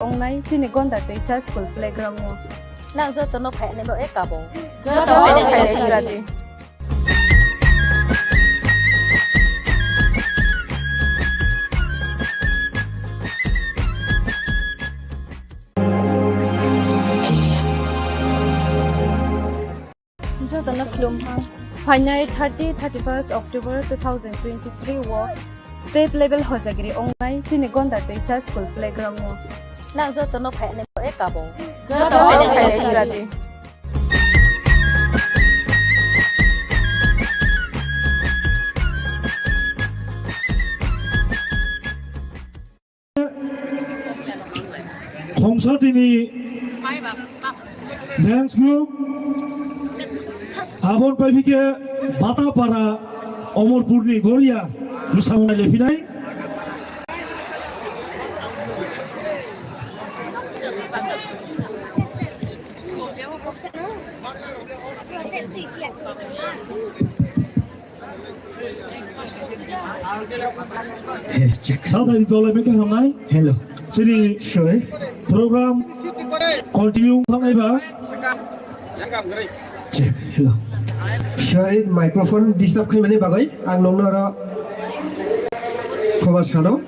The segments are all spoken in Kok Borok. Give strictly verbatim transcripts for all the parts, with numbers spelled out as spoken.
Ongnai chini Gonda Teisa school playground o. Nang joto no phai ani bo e kabo. Joto phai ani phai ani. Jotono khulumha. Phainai thirty, thirty-first October two thousand twenty-three o state level Hojagiri ongnai chini Gonda Teisa school playground o. Nang jotono phai ani bo e kabo. Joto phai ani phai ani. Khongsatini dance group abon paipike Batapara Omorpurni Goria bwskango nailaifinai. Hello. Chini program continue wngthang naiba. Check. Hello. Sorry, microphone disturb khaimani bagwi ang nokno oro khoma sano.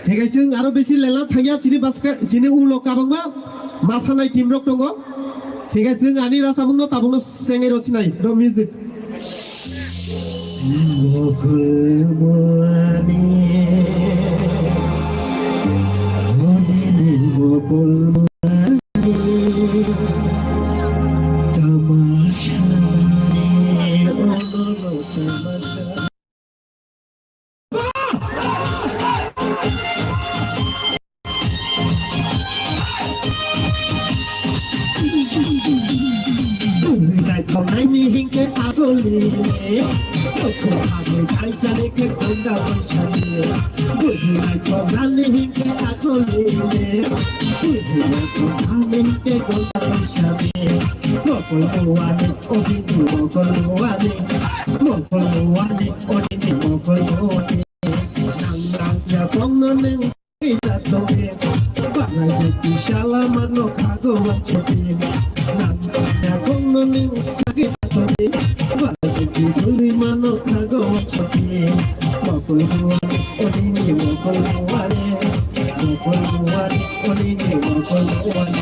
Thik ase, chwng aro bisi lela thangya, chini baska, chini ulo kabangma masanai team rok tongo. Thik ase, chwng ani rasamungno tabukno sengwi rw sinai, rw music. Mokol muani, holi ni mokol muani, tamasha ni, ono no tamasha. Bwrwi naithoknaini hinkhe aguli, tokthok hagwi kaisani khe gonda baisani. Bwrwi naithoknani hinkhe aguli, bwrwi naithoknani hinkhe gonda baisani. Mokol muani, odini mokol muani, mokol muani, odini mokol muani. Nang nang ya bongno neng sagita tongdi, bara jati sala mano khago wansoti. Nang nang ya bongno neng sagita tongdi, bara jati tuli mano khago wansoti. Mokol muani, odini mokol muani, mokol muani, odini mokol muani.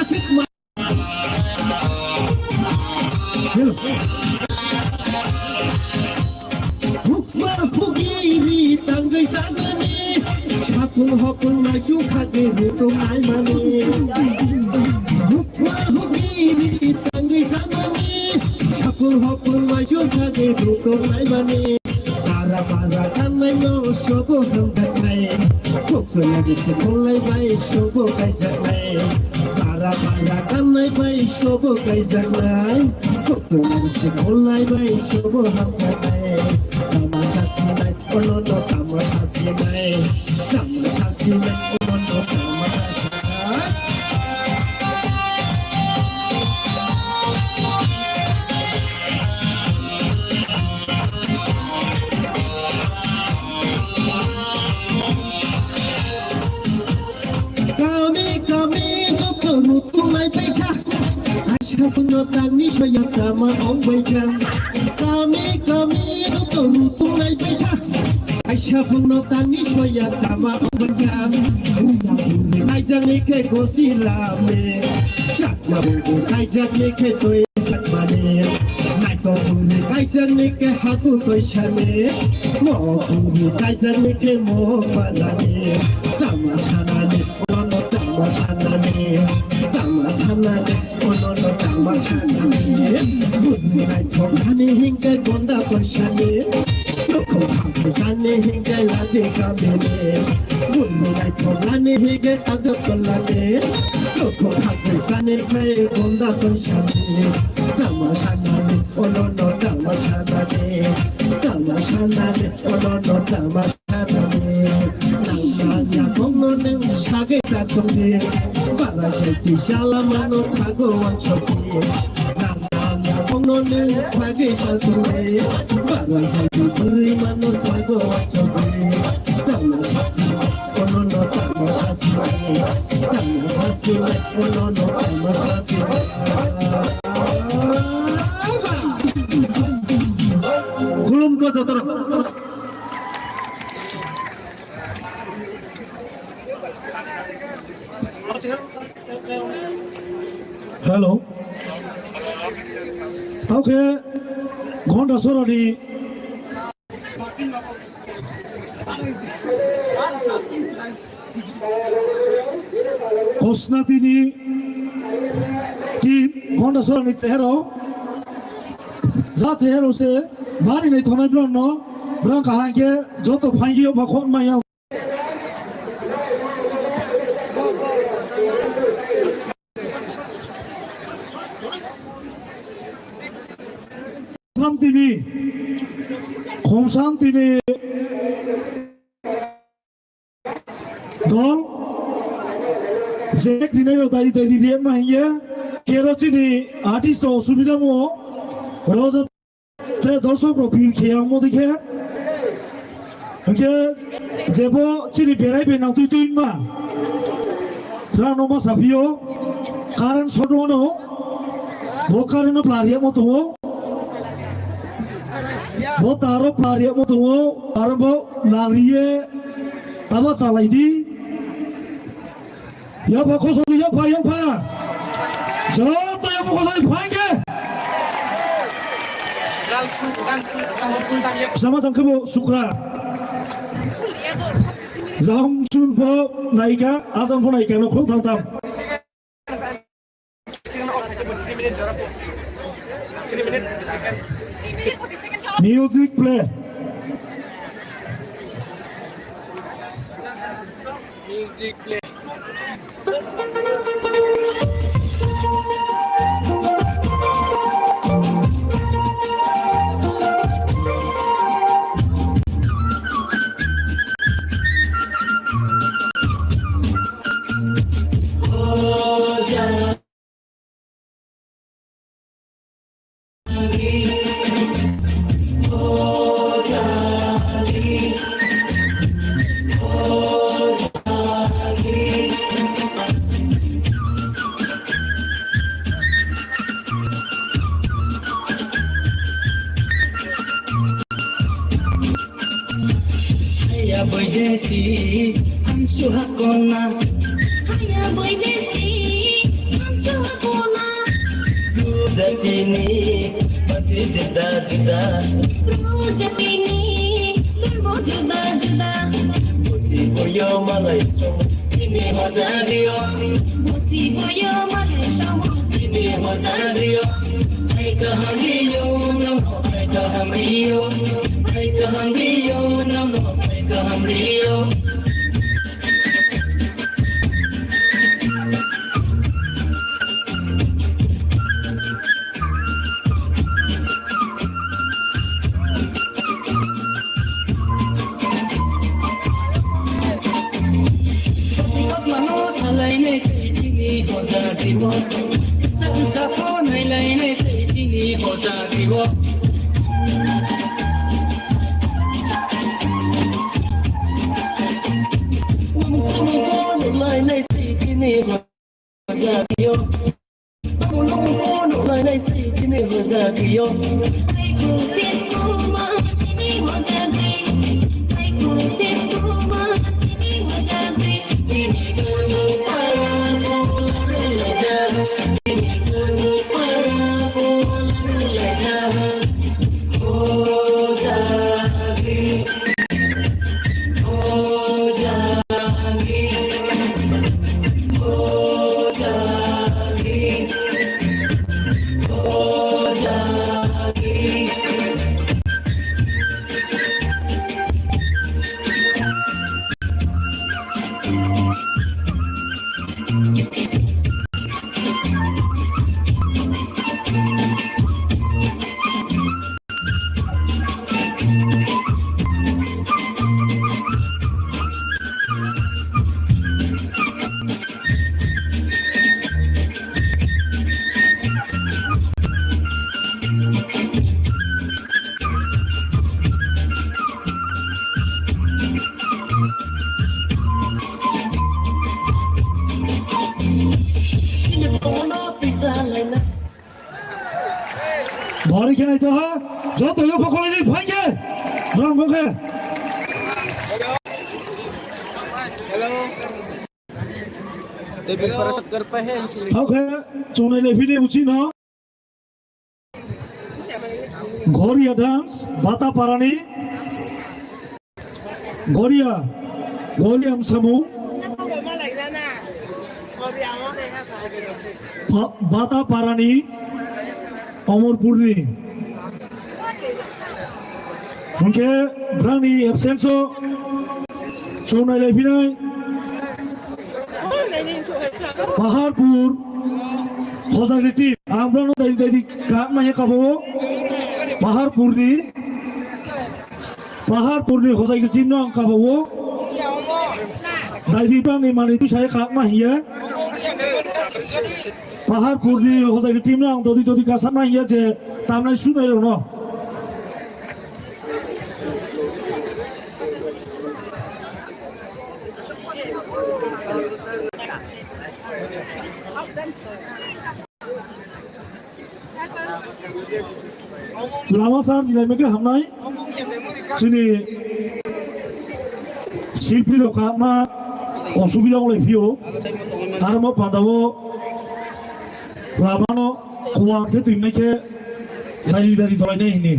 Asik ma- Hello. Hukma hugiri tangwi sanani, sapung hopung naisu khagwi rutung naimani. Hukma hugiri tangwi sanani, sapung hopung naisu khagwi rutung naimani. Bara bara kannaino sobo hamjaknai, kokchwla district khulai bai sobo kaijaknai. Bara bara kannai bai sobo kaijaknai, kokchwla district khulai bai sobo hamjaknai. Tamasa sinai, ono no tamasa sinai, tamasa sinai, ono no tamasa sinai. Kami kami joto nutung lai paikha, aisa pungno tangni soya tama ong paikha. Kami kami joto nutung lai paikha, aisa pungno tangni soya tama ong paikha. Riya bini kaijak ni khe gosi lam ni, chakya bini kaijak ni khe toi. Sakmani, naitokni kaijakni khe haku toisani, mokni kaijakni khe mok banani, tama sanani, ono tama sanani, tama sanani, ono tama sanani. Bwrwi naithok hani hinkhe gonda toisani, nokhong khakni sani hinkhe laji kamini, bwrwi naithok hani hinkhe Agartala ni, nokhong khakni sani khai gonda toisani. Tama sanani, ono no tama sanani. Tama sanani, ono no tama sanani. Nang nang ya bongno neng sagwi ta tongdi. Bara jai ti sala mano khago wansokdi. Nang nang ya Ono ni sagi patule, bara sagi buri mano tago wachobe. Tama sagi, ono no tama sagi, tama sagi, ono no tama sagi. Khulumkha jotono. Hello. Tao khe Ghonda Sorani Kosnatini team Ghonda Sorani chehero. Ja chehero se bari nai thonai bromno, brom kaham khe joto phaingi o pha khon maya. Khomsang tini, khomsang tini dol jek rinai rok dai dai di riya ma hiya kero chini artist to osubida mo roja. Tre dorsok rok pir khe ang modi khe. Hingke jebo chini berai bai nang tui tui ma. Tra no ma sapio. Current short wano. Bo current no plar ya mo tongo. Bo taro plar ya mo tongo. Aro bo nang riye tabo chalai di. Yapha khosodi, yapha, yapha. Joto yapha khosodi phaikhe. Sama jang kebo sukra. Jam sun pho naika, ajam pho naika no khol tham tham. Music play. Music play. Haya boidesi, hamsu hakona. Haya boidesi, hamsu hakona. Ru jatini, bati juda juda. Ru jatini, turbo juda juda. Bosi boyo malai. Chini hoja rio. Bosi boyo malai somo. Chini hoja rio. Ai kaham rio namo, ai kaham rio. Ai kaham rio namo, ai kaham rio. Khe naitokha, joto yo phokolai di, phai khe. Rang bo khe. Hello. Tei bini para sab kar pa hai, ang sini. Thok khe, chongnai le phini uchi no. Goria dance, Bata Parani. Goria, Goria Msamu. Ba-, Bata Parani, Omorpurni. Hwnkhe brangni absence o chongnai lai phinai. Paharpur, Hojagri team. Ang brangno dai dai di kak ma he kabo. Paharpurni. Paharpurni Hojagri team no ang kabao. Daidi bangni manwi twi sai khakma hiya. Paharpurni Hojagri team no ang dodi dodi kasama hiya je tamnai sunai rokno. Lama sar jilai meke hamnai. Chini silpi rok ma osubida olai phio. Armo pandao lamano kuwar khe twi meke dali dali dolai nai hini.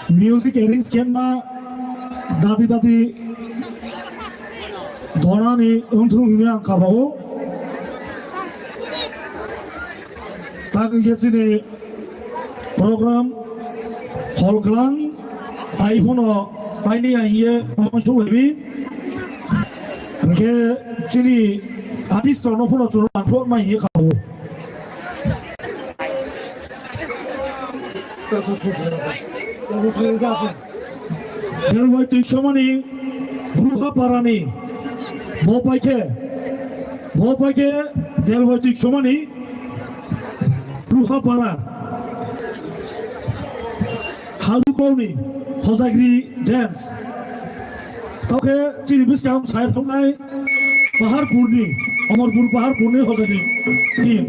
Music arrange khenma dati dati donani wngthung hwnwi ang kabao. Tagwi khe chini program hol kwlang bai phano paini ang ye omo sulaimi. Hwnkhe chini artist rokno phano chwng nangkukma hinkhe kabo. Delwai Tuisomani Bruha Parani bo paikhe, bo paikhe Delwai Tuisomani Bruha Para. Halukauni Hojagri Dance. Tokhe chini bwskang sai thongnai Paharpurni, Omorpur Paharpurni Hojagri team.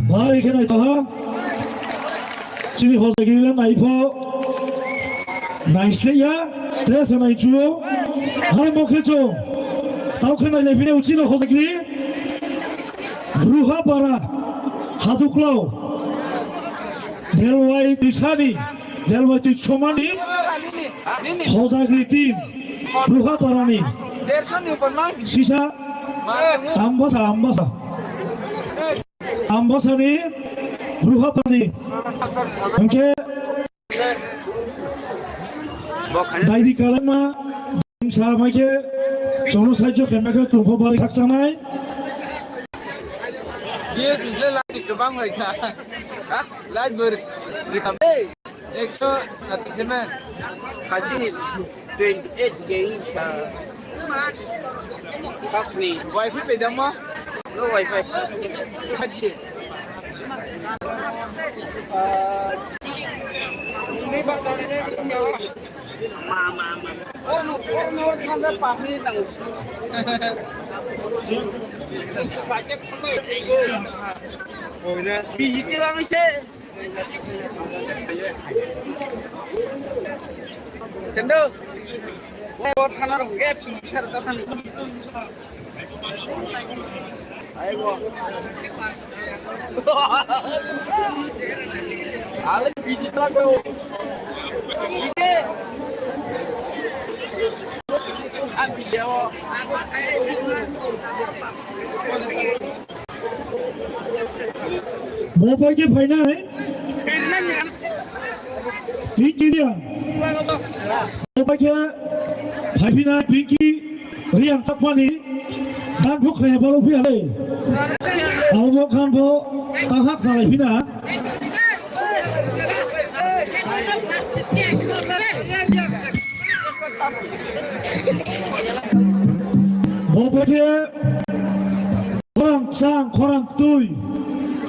Bari khe naithoha. Chini hojagiri le naipho. Naisle ya. Tres nai chuo. Hai mokhe cho. Tau khe nai le bine uchino hojagiri. Bruha para. Haduklao. Delwai tuisani. Delwai tuisomani. Hojagiri team. Bruha parani. Sisa. Ambasa, ambasa. Ambasani ruhapani. Hingke daidi kalangma sa maike sono saijo kemeka tungko bari khaksanai. Yes, ni le lai kebang lai kha. Ha? Lai ber. Rikam. Hey. Ekso thirty seven. Khachini twenty eight ke sa. Khasni. Wifi pe dama? No wifi. Haji. Ma, ma, ma. Ono, ono, thanda pani nang. Paket. Biji tilang se. Sendo. Wah, thana rong gap sar ta thani. Aibo. Ale biji ta ko. Ide. Abi yo. Bo bai khe phainai. Pinky dia. Bo bai khe phaiphinai Pinky Riang Chakmani. Dan phuk khnai balo phiya le. Abo bo khan bo kahak salai phina. Bo paikhe khorang chang khorang twi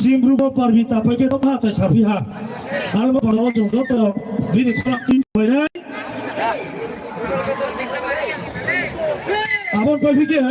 chimru bo parbi ta paikhe to ma chai sapi ha. Ar bo parbo chong to to bini khorang twi bai nai. Abon paiphi khe.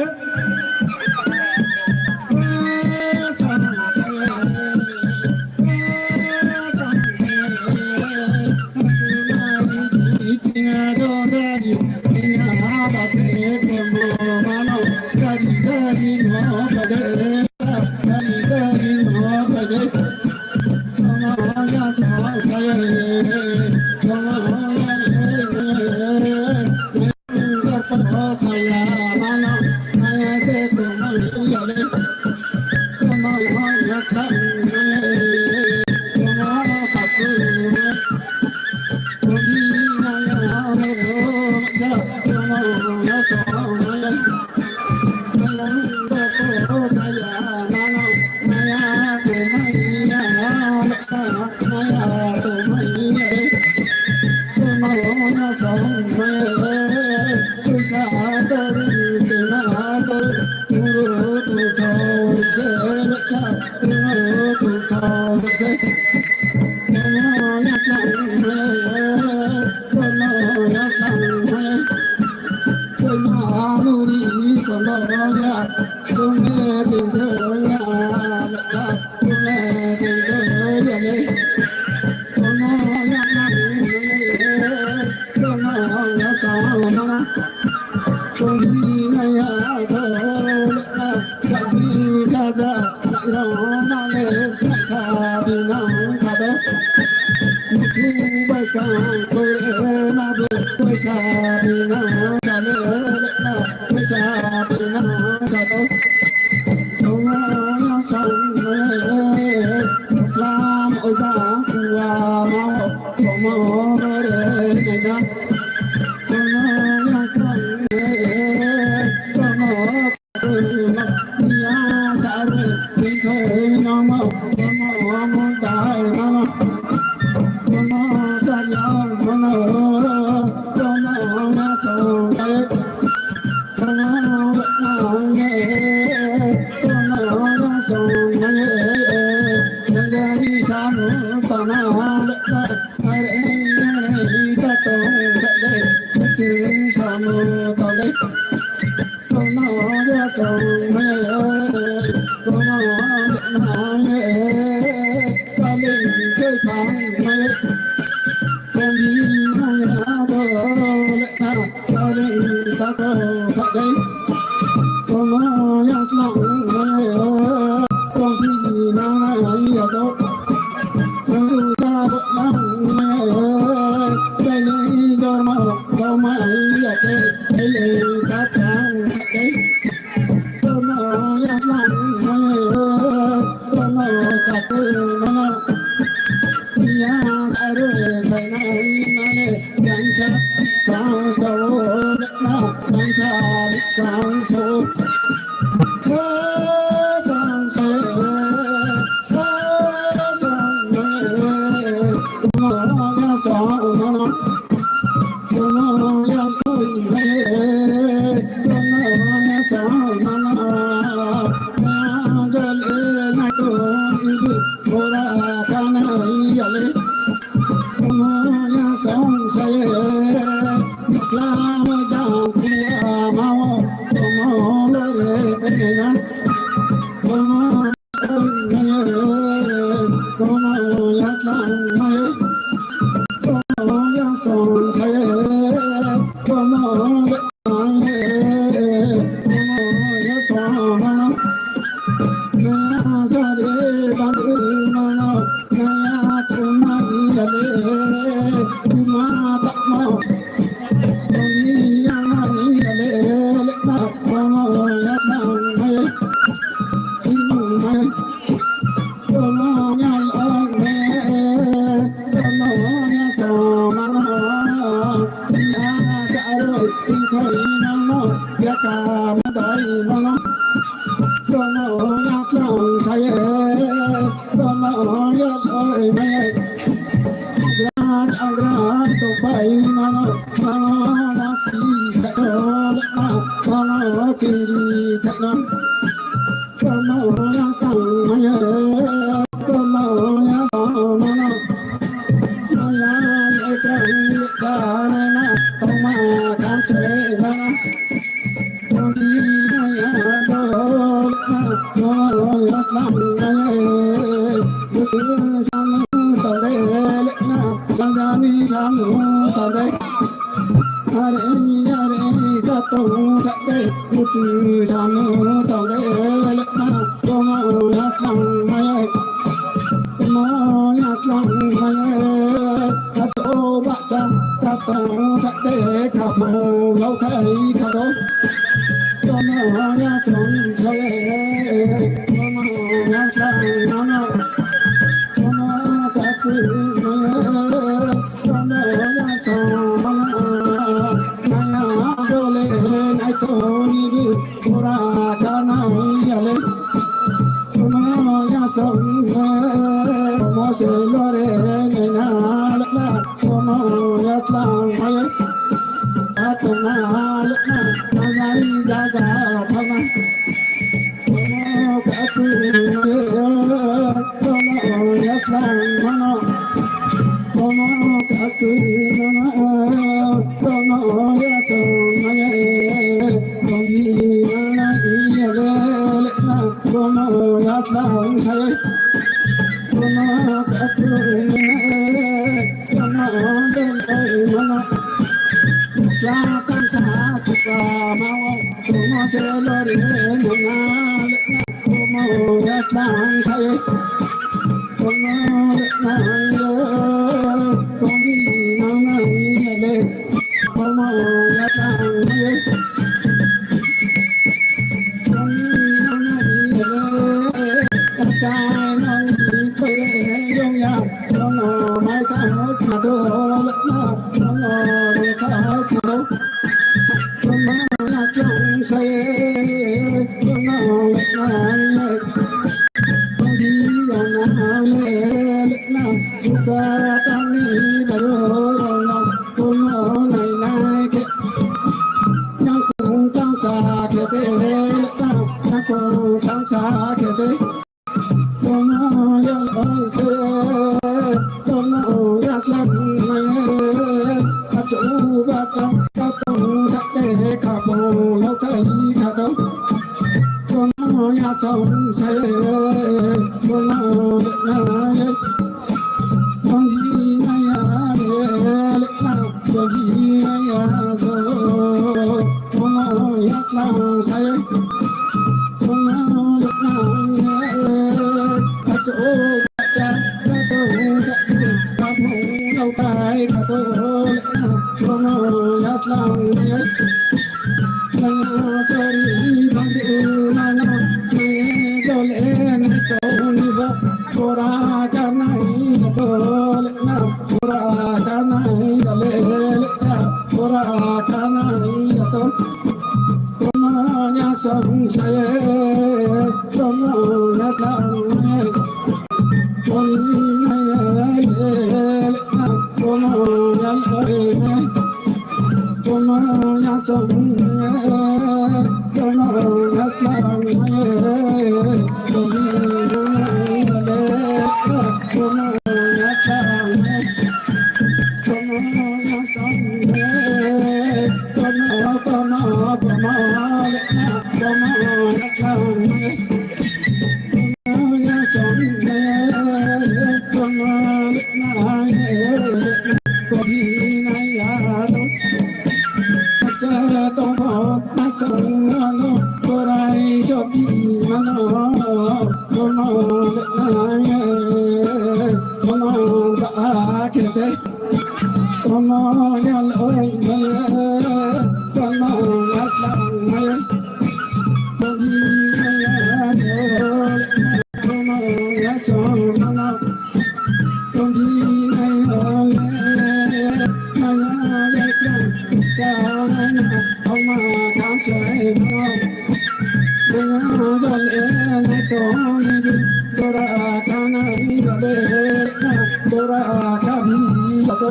Tora kabi to.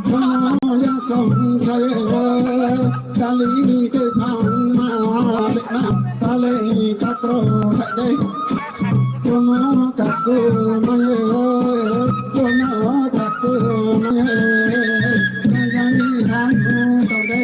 Kono ya song saye, kali ke phang ma le ma, kali kakro sa de. Kono kaku maye, kono kaku maye, yang sang to de.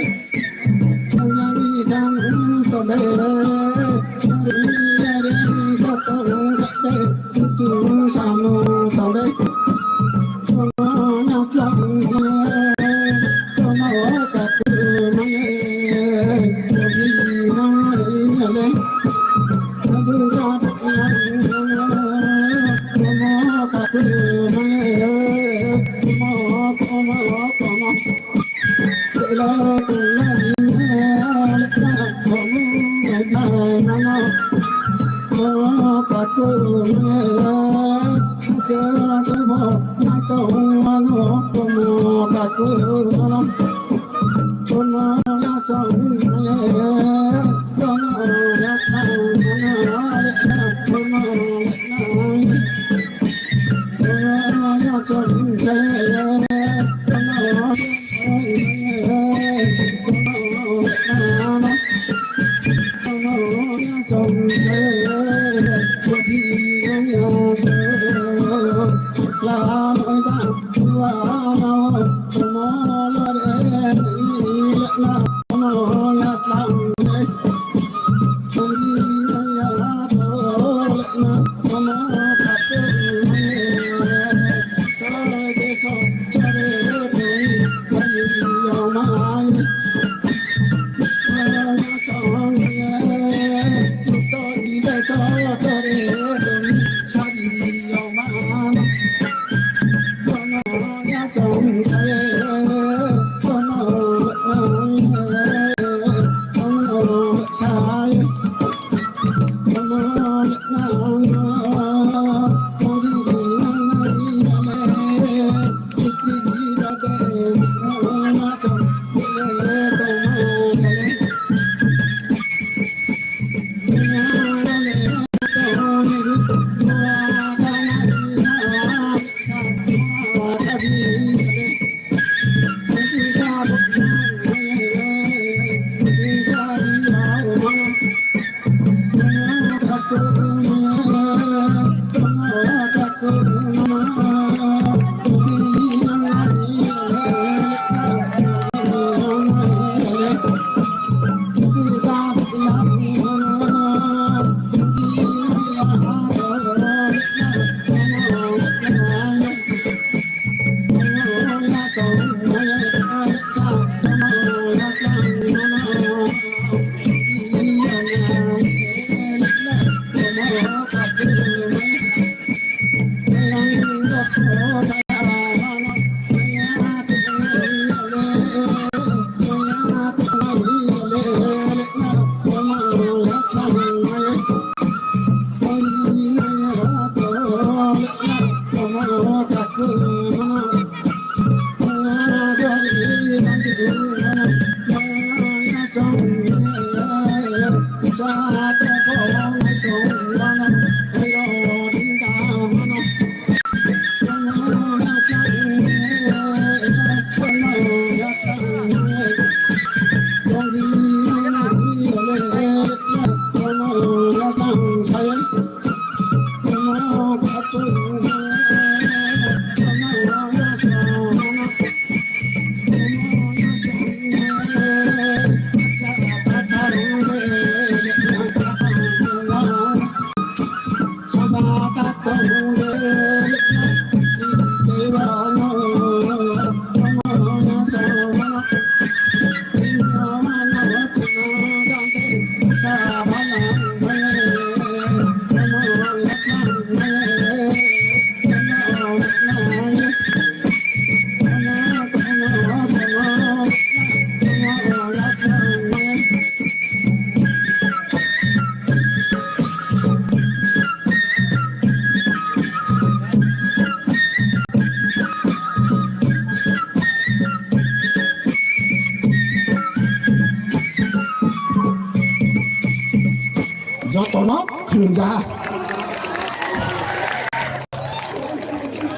Jotono khulumjaha.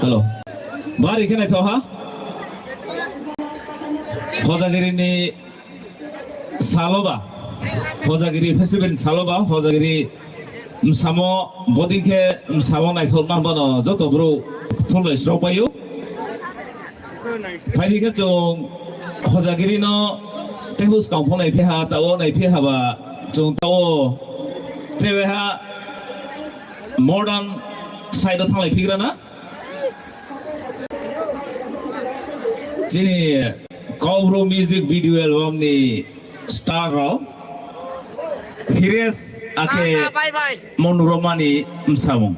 Hello. Bari khe naithok ha. Hojagiri ni salo ba. Hojagiri festival ni salo ba. Hojagiri msamo bodi khe msamo naithok man bono joto bro thulai srok paio. Phaidi khe chwng Hojagiri no tei bwskang phano naiphi ha, tao naiphi ha ba chwng tao tei ha modern side o thanglai phigra na? Chini Kaubru music video album ni star rok Hires ake Bye bye. Monuromani msamung.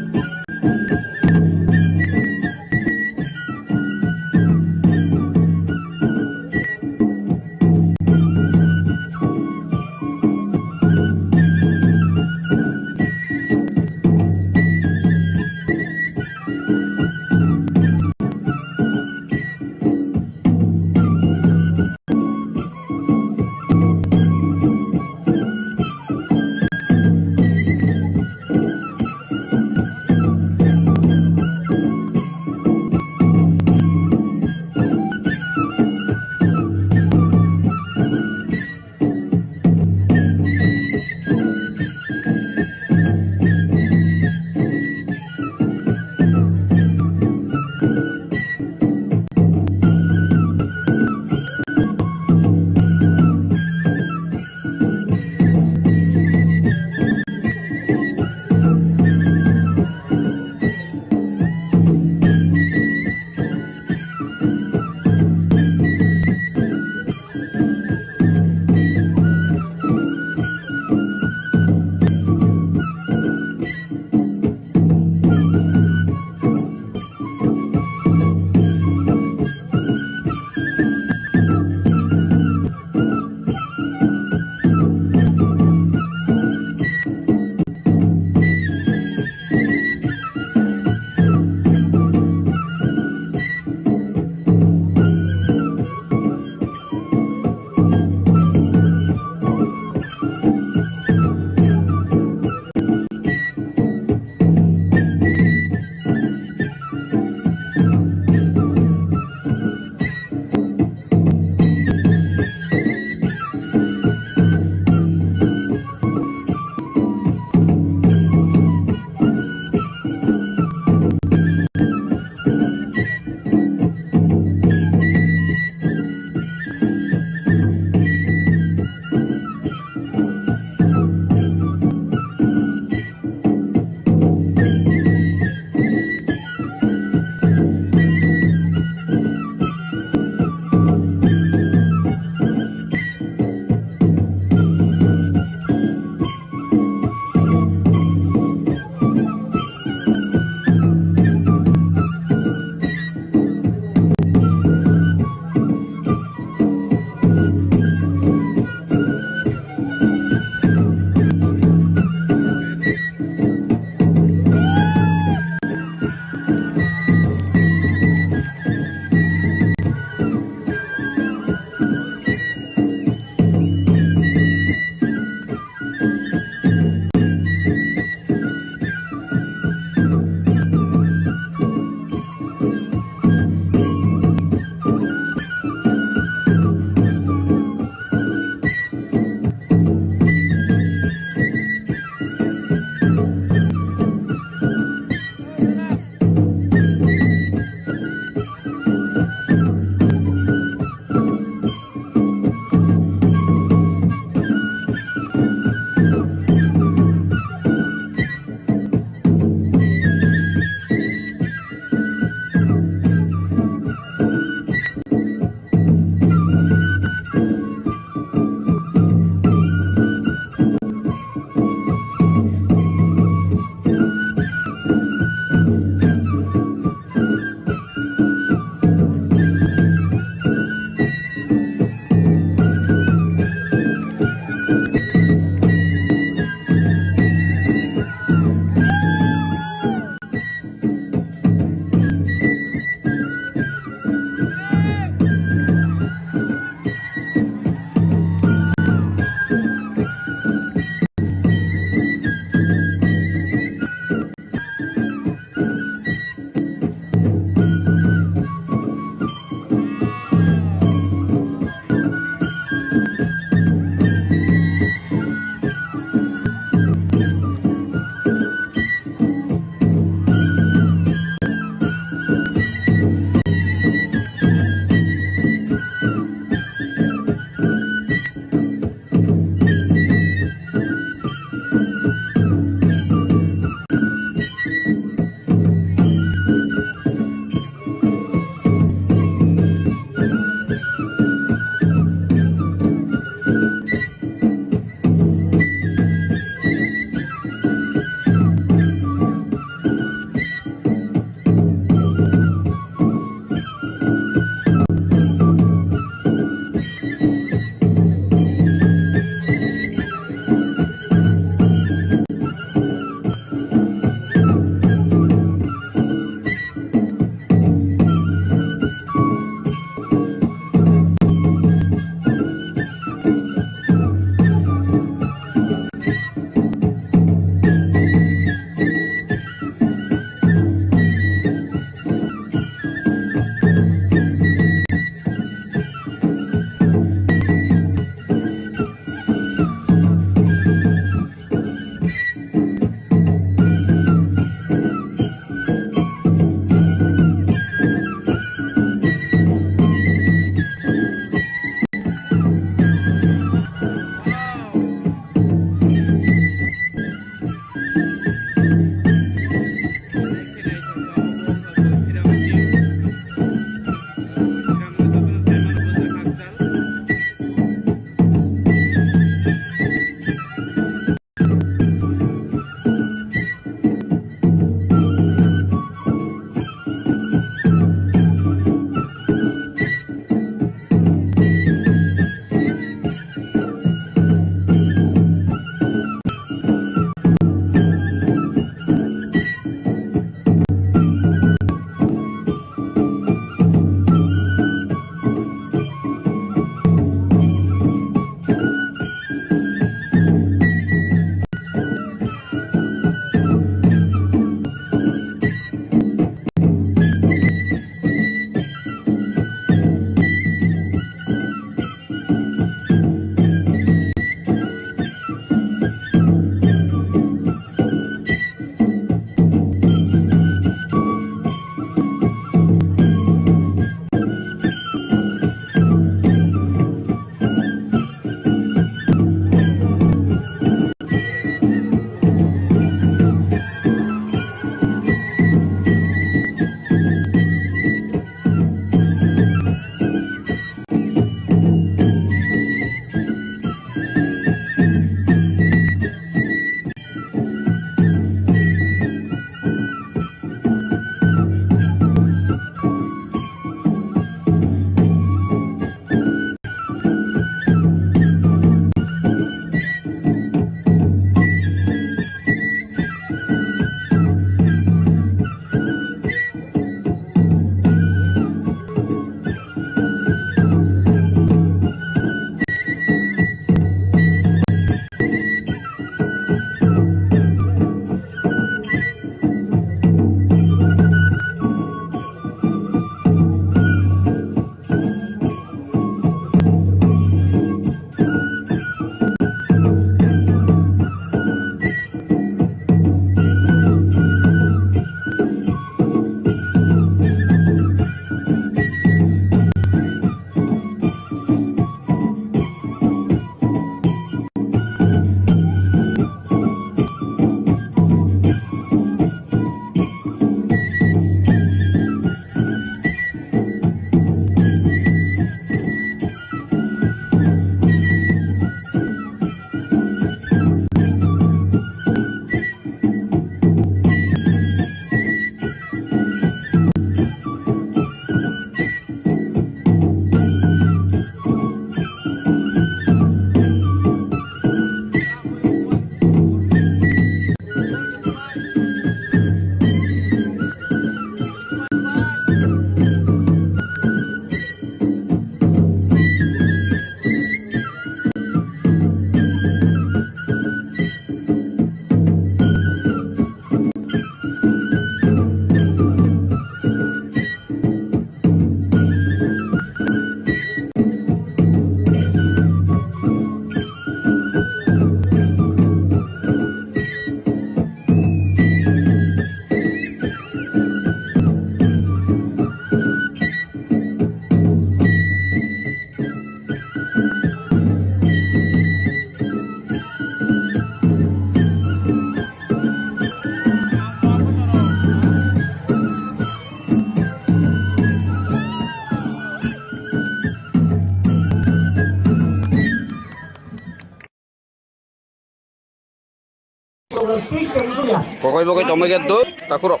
Kokoi bokoi tongbai khe duk, takhurok.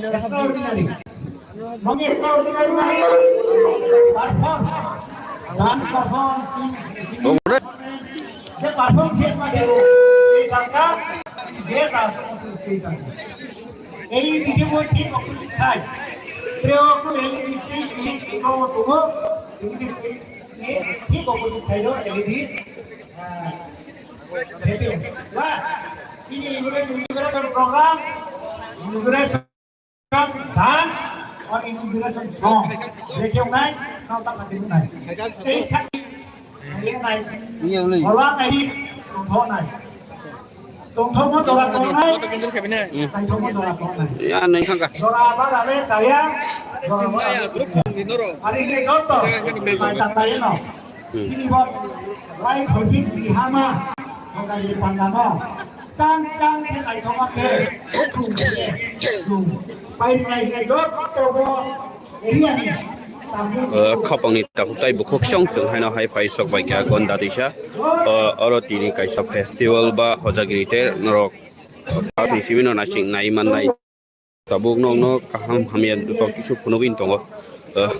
Extraordinary. Perform. Dance perform, sing, sing. Tongre. Je perform khe ma khe, ei jangka, best artist stage ang. Ei video thik opposite side. Teo ko L E D screen, ini ko tumo, ini screen, ini thik opposite side o L E D, ah, video. Wah, ini inauguration program, inauguration dance or inauguration song. Rekewnai, nau ta kati nai. Ei sakni, nai. Iya, uli. Hola nai, tongthok nai. Tongthokmo jora tongnai, naithokmo jora tongnai. Ya, nai thangka. Jora ba rale chaya, jora ba rale chaya. Ari hini joto, bai tanglaino. Hmm. Chini bo lai khorpik bihama, bokari pandamo. Chang chang khe naithokma khe, bukhung khe, bukhung. Pai pai khe joto bo area ni. Eh, khapangni takhuk tai bukhuk song song haino hai phai sok bai kha Gonda Tisa. Eh, oro tini kaisa festival ba hojagiri te norok ni simi no naising nai man nai. Tabuk nokno kaham hamya joto kisu phunugwi tongo. Eh.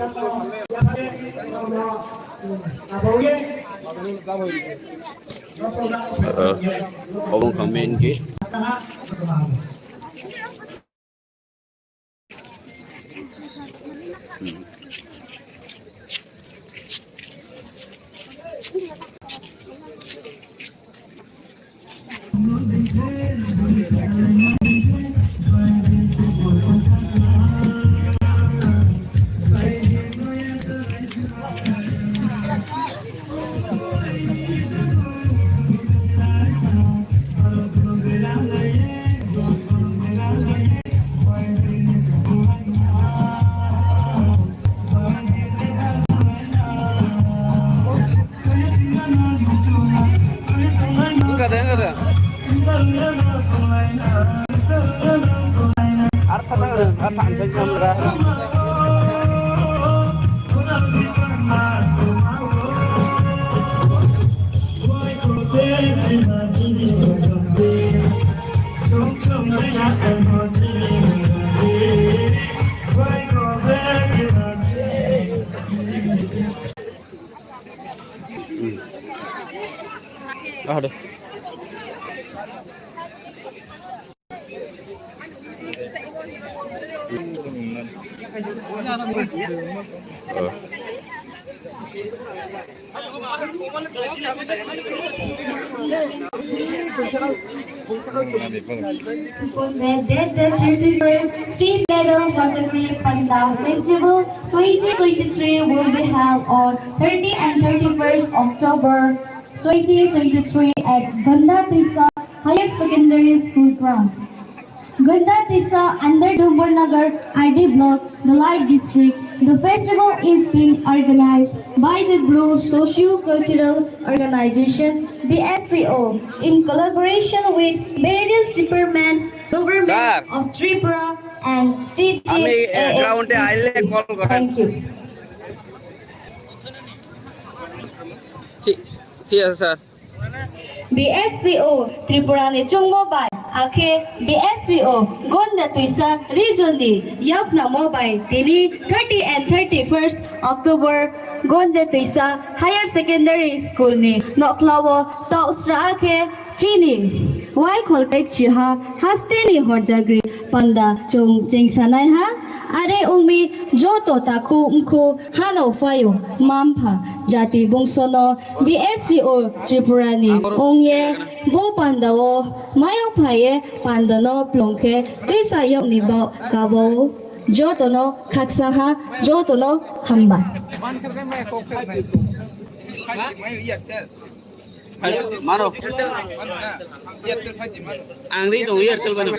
Eh, obo wngkha main gate. Wngkha de, wngkha de. Ar kha thang, ar thang thang thang ra. Hmm. Ah, deh. Oh. That the thirty-first State Level Hojagri Panda Festival twenty twenty-three will be held on thirty and thirty-first October twenty twenty-three at Ganda Tisa Higher Secondary School ground. Ganda Tisa under Dumbarnagar R D Block, Dhalai District. The festival is being organized by the Bru Socio-Cultural Organization, B S C O, in collaboration with various departments, Government Sir. of Tripura and আমি, এ, T T A A. গ্রাউন্ডে আইলে কল করেন। Thank you. ঠিক, ঠিক আছে sir. B S C O Tripura ni chungmo bai, akhe B S C O Gonda Twisa region ni yaknamo bai tini thirty and thirty-first October Gonda Twisa Higher Secondary School ni noklao tausra akhe chini waikhol pekchiha haste ni horjagri panda chwng chengsanaiha. Are ongmi joto takhu mkhu hano phaio, mampha jati bungsono B S C O Tripura ni ongye bo pandao mayok phaiye pandano plongkhe twisa yokni bao kabao jotono khaksaha, jotono hamba. Mano. Ang ri tong Airtel bano.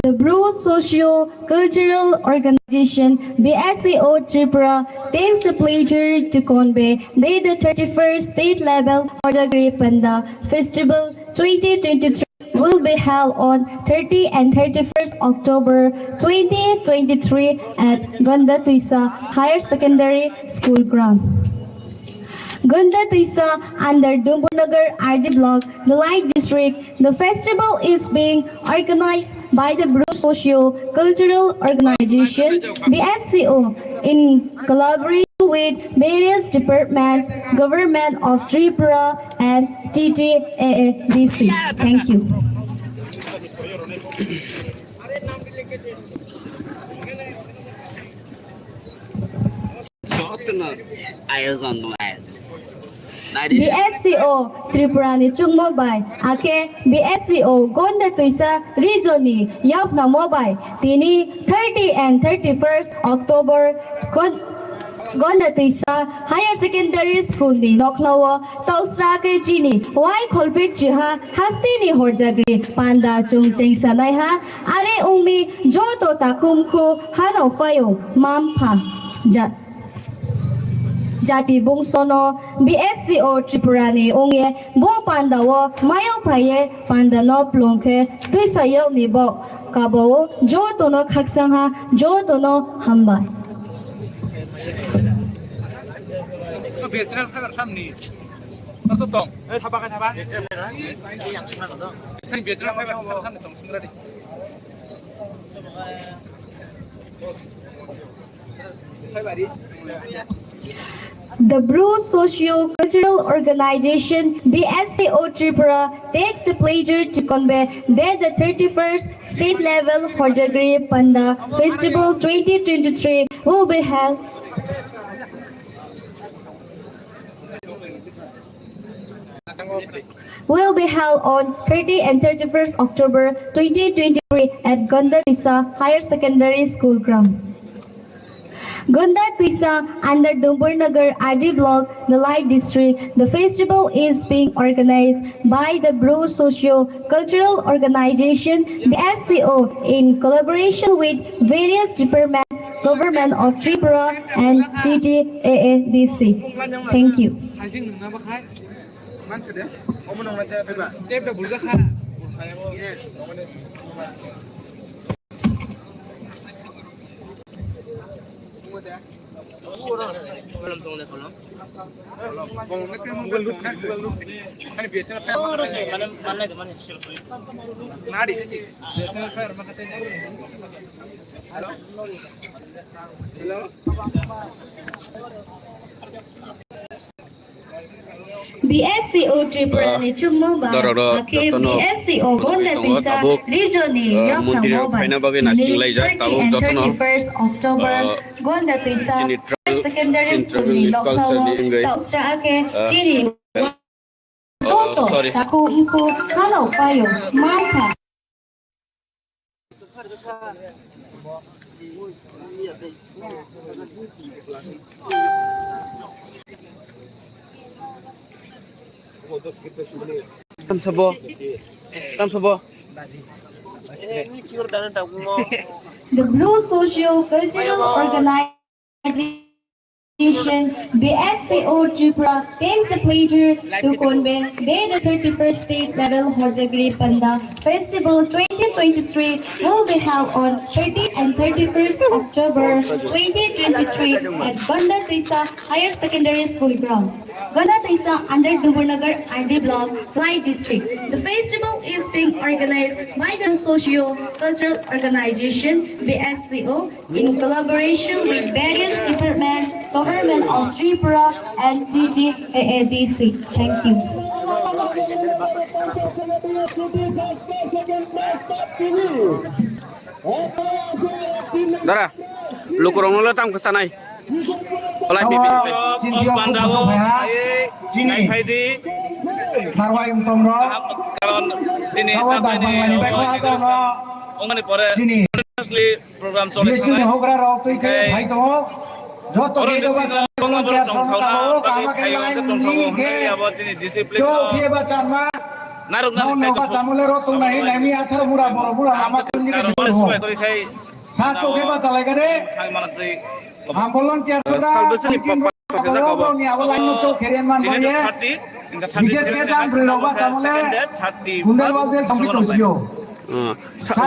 The Bru Socio-Cultural Organization, B S C O Tripura, takes the pleasure to convey the thirty-first State Level Hojagri Panda Festival twenty twenty-three. will be held on thirty and thirty-first October twenty twenty-three at Gonda Twisa Higher Secondary School ground. Gonda Twisa under Dumbarnagar R D block, Dhalai district. The festival is being organized by the Bru Socio Cultural Organization, B S C O, in collaboration with various departments, Government of Tripura and T T A A D C. Thank you. Jotono ayojon tong ayojon. Naidi. B S C O Tripura ni chukmo bai, akhe B S C O Gonda Twisa region ni yaphnamo bai, tini thirty and thirty-first October Gon-, Gonda Twisa Higher Secondary School ni nokhlao tausra khe chini wai kholpik chiha hasteni horjagri panda chwng chengsanaiha, are ongmi joto takhumkhu hano phaio mampha. Ja-, jati bungsono B S C O Tripura ni ongye bo panda o mayo phaye panda no plongkhe twisa yok ni bo kabo o joto no khaksang ha joto no hambai. Beseral khaga samni. Tato tong. Eh, thaba kha thaba. Beseral khaga. Yang suna to. Thani beseral khaga samni tong singra di. The Bru Socio Cultural Organization, B S C O Tripura, takes the pleasure to convey that the thirty-first State Level Horjagri Panda Festival twenty twenty-three will be held will be held on thirty and thirty-first October twenty twenty-three at Gonda Twisa Higher Secondary School ground. Gonda Twisa under Dumbarnagar R D block, Dhalai district. The festival is being organized by the Bru Socio Cultural Organization, B S C O, in collaboration with various departments, Government of Tripura and T T A A D C. Thank you. Tape da buljakha. Hello. B S C O Tripura ni chukmo ba, akhe B S C O Gonda Twisa region ni yaphnamo ba, thirty and thirty-first October Gonda Twisa Secondary School ni nokhlao tausra akhe chini joto takhumkhu hano phaio mampha. Tamsabo. Tamsabo. The Bru Socio Cultural Organization, B S C O Tripura, takes the pleasure to convey that the thirty-first State Level Horjagri Panda Festival twenty twenty-three will be held on thirty and thirty-first October twenty twenty-three at Gonda Twisa Higher Secondary School ground, Gonda Twisa under Dumbarnagar R D block, Dhalai district. The festival is being organized by the Socio Cultural Organization, B S C O, in collaboration with various departments, Government of Tripura and T T A A D C. Thank you. Dara, lukurokno le tam kwsanai. Olai bibi. Chini o panda o ai nai phai di. Tharwai wngtong rok. Karon chini tharwai dagmani bai kha tongo. Ongmani pore chini program chole. Blessing ni hogra rok twi khe phai tongo. Joto video ba channel volunteer rok tong thangna kaham khe line ni khe. Abo chini discipline. Chok khe ba charma. Narok narok nokba chamule rok tong nai nai mi athar mura boro mura lama tuli khe. Sa chok khe ba chalai khe de. Ham volunteer soda. Sal bwswkni papa. Ni abo line no chok khe man ye. Bishesh khe jang bwrwi rok ba tamo le gundar ba je sambi tong sio. Hmm.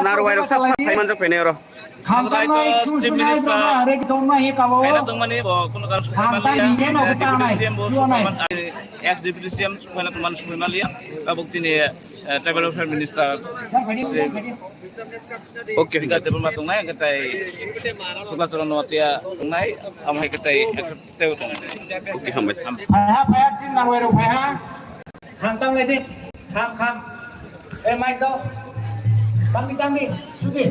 Narwai rok sab sab phai manjak phainai oro. Khamtang nai chu Chief Minister, phaina tongmani bo kuno karon sokphaima liya. Deputy C M bo sokphaima, ex Deputy C M sokphaina tongmani sokphaima liya. Tabuk chini, eh, Tribal Welfare Minister, Shri Okay. Bikash Debbarma tongnai, hwnkhe tei Sukla Charan Noatia tongnai, amo hai khe tei accept tei tongnai. Okay, hambai. Phaiha, phaiha, chini narwai rok phaiha. Kham tang lai di. Kham, kham. Eh, mic do. Tang di, tang di. Sugi.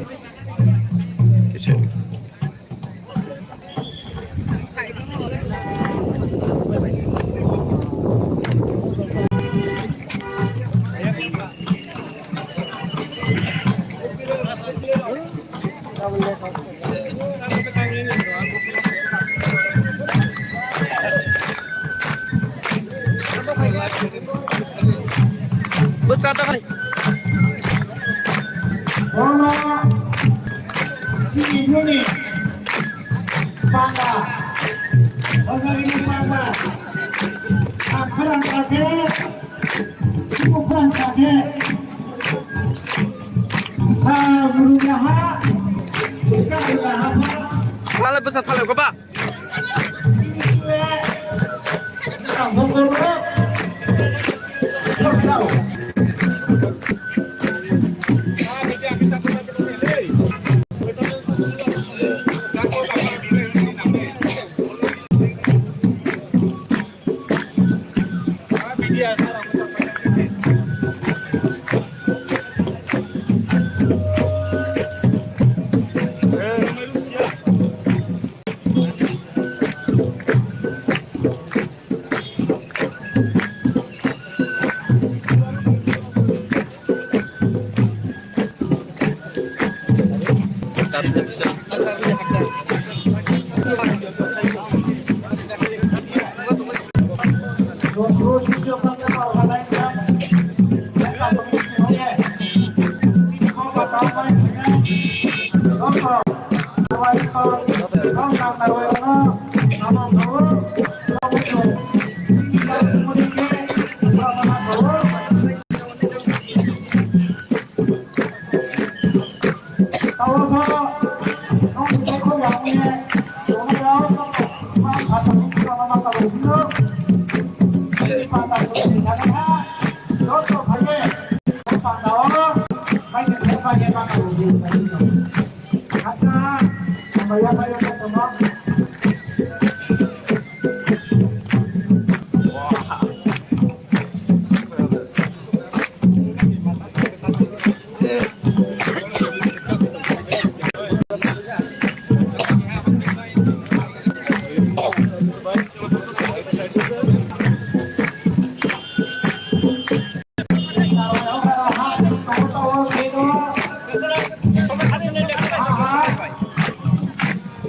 Bwsa ta khai. Bono chini nini panda, bono nini panda. Akhran kake, akhran kake. Sa guru yaha, sa guru yaha. Thalai bwsa thalai ko ba?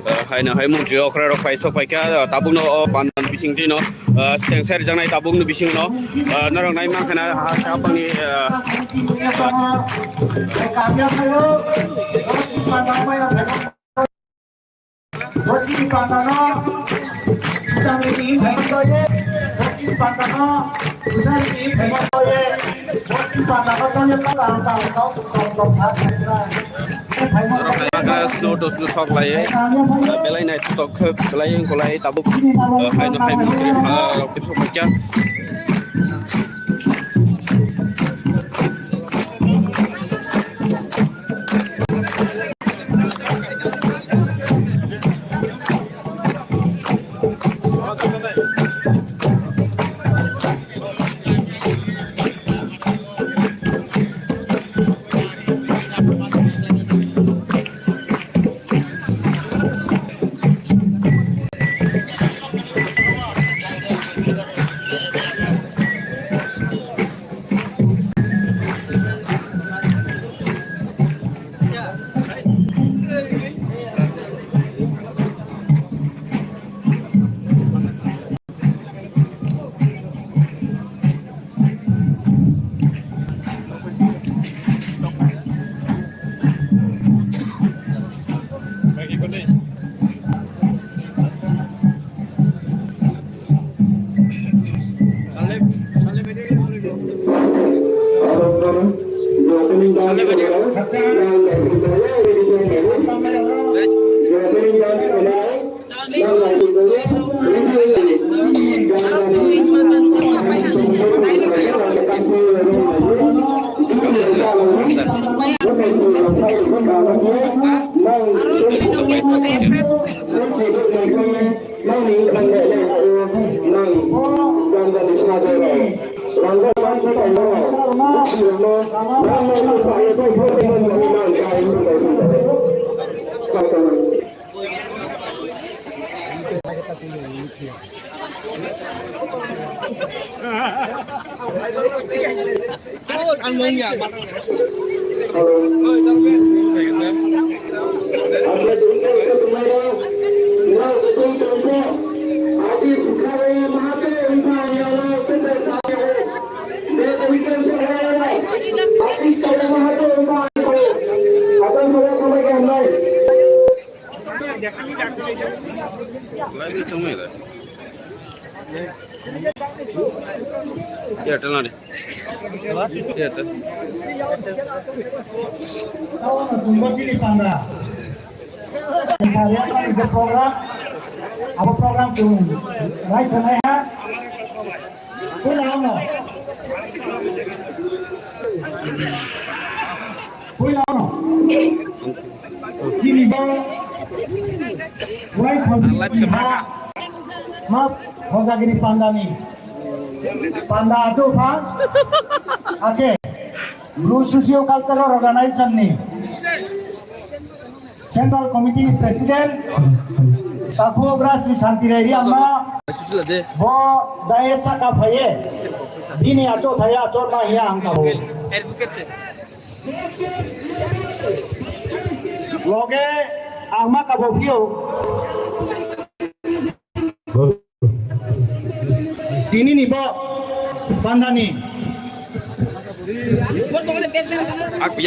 Ah, haino hai mantri okra rok pai sok pai kha, ah, tabuk no o panda ni bising twi no, ah, seng ser janai tabuk no bising no, ah, norok nai mankha na ha sa pang ni, ah, Snow to snow sok lai, belai nai tok khe belai wng kolai tabuk, haino hai mantri ha rok twi sok kha. Airtel nadi. Airtel. Program, abo program tu rai sanai ha. Puila ono. Puila ono. Chini bo. Wai khon. Ma hojagiri pandani. Panda atu pha. Ake. Bru Socio Cultural Organization ni Central Committee ni President, Takhu Obra Sri Shanti Rai Riangma, bo dais saka phaiye, bini acho thaya acho ma hiya ang kabo. Loge ang ma kabo phio. Tini ni bo pandani.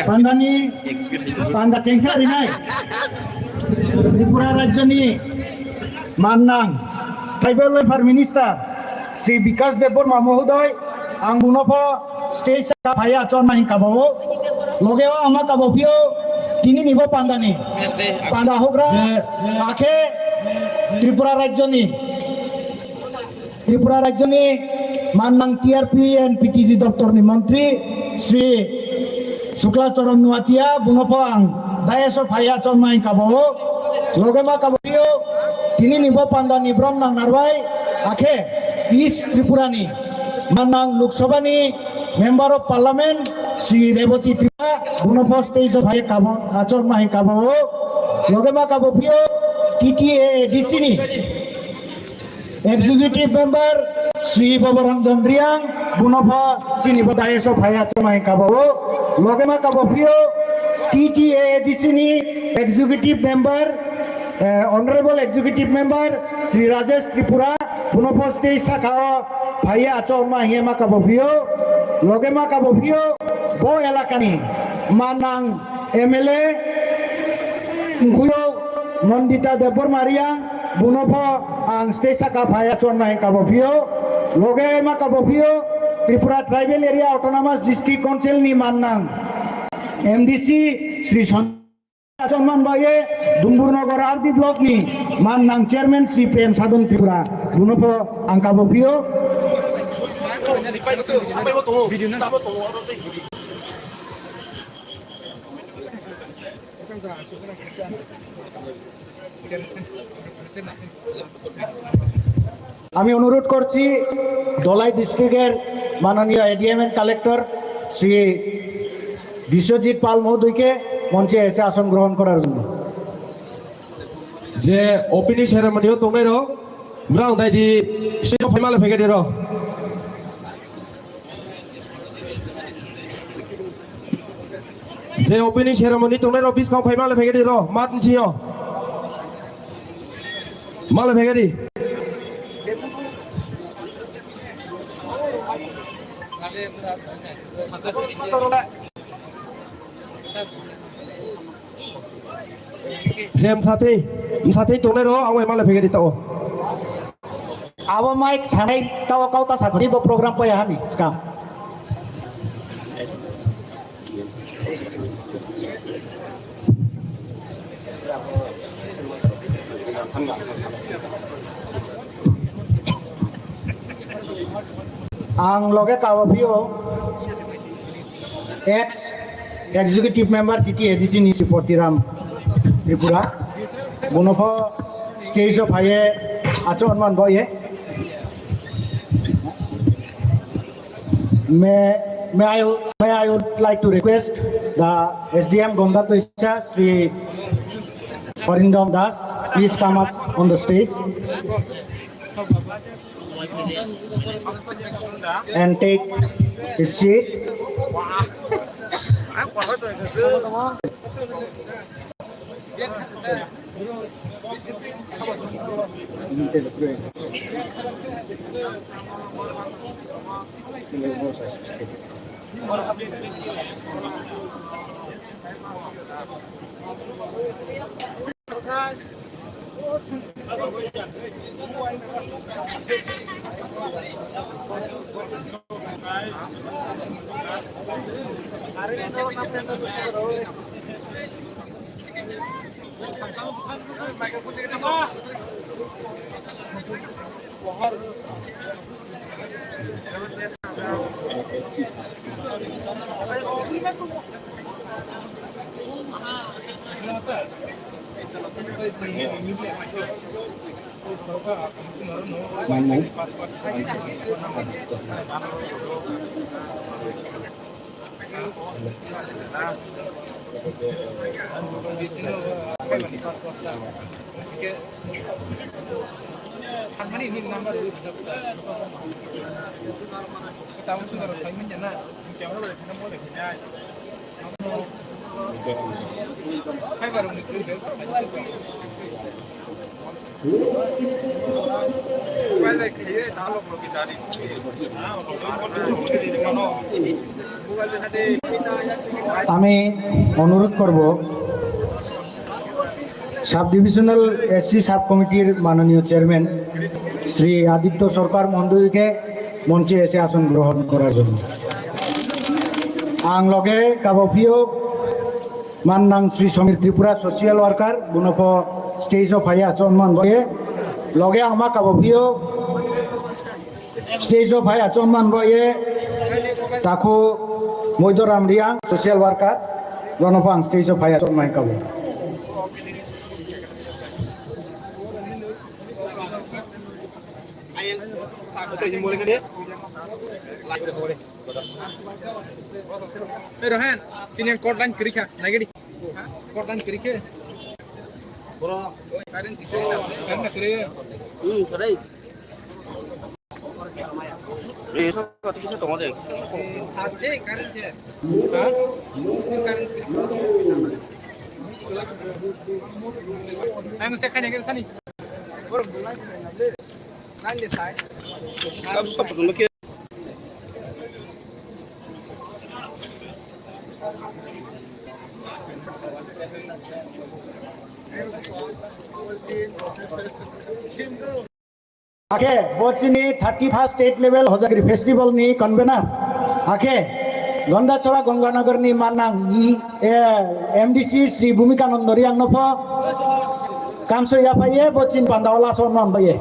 Pandani, panda chengsa rinai. Tripura Rajya ni mannang Tribal Welfare Minister Sri Bikash Debbarma Mohodoy, ang buno pho stage saka phaiya chonma hing kabo. Loge o ama kabo phio tini ni bo pandani. Panda hogra akhe Tripura Rajya ni Tripura Rajyoni mannang T R P and P T G doptorni montri Sri Shukla Charan Nuatia, buno pho ang dais o phaiya chonma hing kabo. Loge ma kabo phio, tini ni bo panda ni brom nang narwai, akhe East Tripura ni mannang Lok Sabha ni Member of Parliament Sri Rebati Tripura, buno pho stage o phaiya kabo, achonma hing kabo. Loge ma kabo phio, T T A A D C ni Executive Member Sri Babaranjan Riang, buno pho chini bo dais o phaiya chonma hing kabo. Loge ma kabo phio T T A A D C ni Executive Member, eh, Honorable Executive Member Sri Rajesh Tripura, buno pho stage saka o phaiya chonma hing ma kabo phio. Loge ma kabo phio bo elakani mannang M L A Nkhuyo Nandita Debbarma Riang, buno pho ang stage saka phaiya chonma hing kabo phio. Loge ma kabo phio Tripura Tribal Area Autonomous District Council ni mannang M D C Sri Son-, chonman baye Dumbur Nagar R D Block ni mannang Chairman Sri Prem Sadhan Tripura, buno pho ang kabo phio. আমি অনুরোধ করছি ধলাই ডিস্ট্রিক্টের মাননীয় ADM and collector Shri বিশ্বজিৎ পাল মহোদয়কে মঞ্চে এসে আসন গ্রহণ করার জন্য। Je opening ceremony o tongnai rok, brang dai di stage o phaima le phai khe di rok. Je opening ceremony tongnai rok buskang phai male phai di ro, mat ni sio. Male phai di. Je msathwi, msathwi tongnai rok, ang bai male phai di tao. Abo mic sanai tao kau ta sakri bo program paya hani skam. Ang loge kabo phio ex Executive Member T T A D C ni Sri Potiram Tripura. Bono pho stage o phaiye achomman boye. May, may I, may I would like to request the S D M Gonda Toisa, Sri Arindam Das, please come up on the stage and take his seat. আমি অনুরোধ করব sub divisional SC sub কমিটির মাননীয় চেয়ারম্যান শ্রী আদিত্য সরকার মহোদয়কে মঞ্চে এসে আসন গ্রহণ করার জন্য। Ang loge kabo phio mannang Sri Somir Tripura, social worker, bono pho stage o phaiya chonman boye. Loge ang ma kabo phio stage o phaiya chonman boye. Takhu Moidoram Riang, social worker, bono pho ang stage o phaiya chonman kabo. Hey, Rohan, sini yang code line kiri kha, naik di. Code line kiri khe. Bro, current kiri. Hmm, kiri. Eh, so, kati kisa tongo de. Ache, current se. Ha? Current kiri. Ang se khani, khani. Bro, line de thai. Kab sab photo no khe. Akhe bo chini thirty first state level Hojagiri festival ni convener. Akhe Gondachora Ganganagar ni mannang i, eh, M D C Sri Bhumikananda Riang no pho kamso yaphaiye bo chini panda o laso non baye.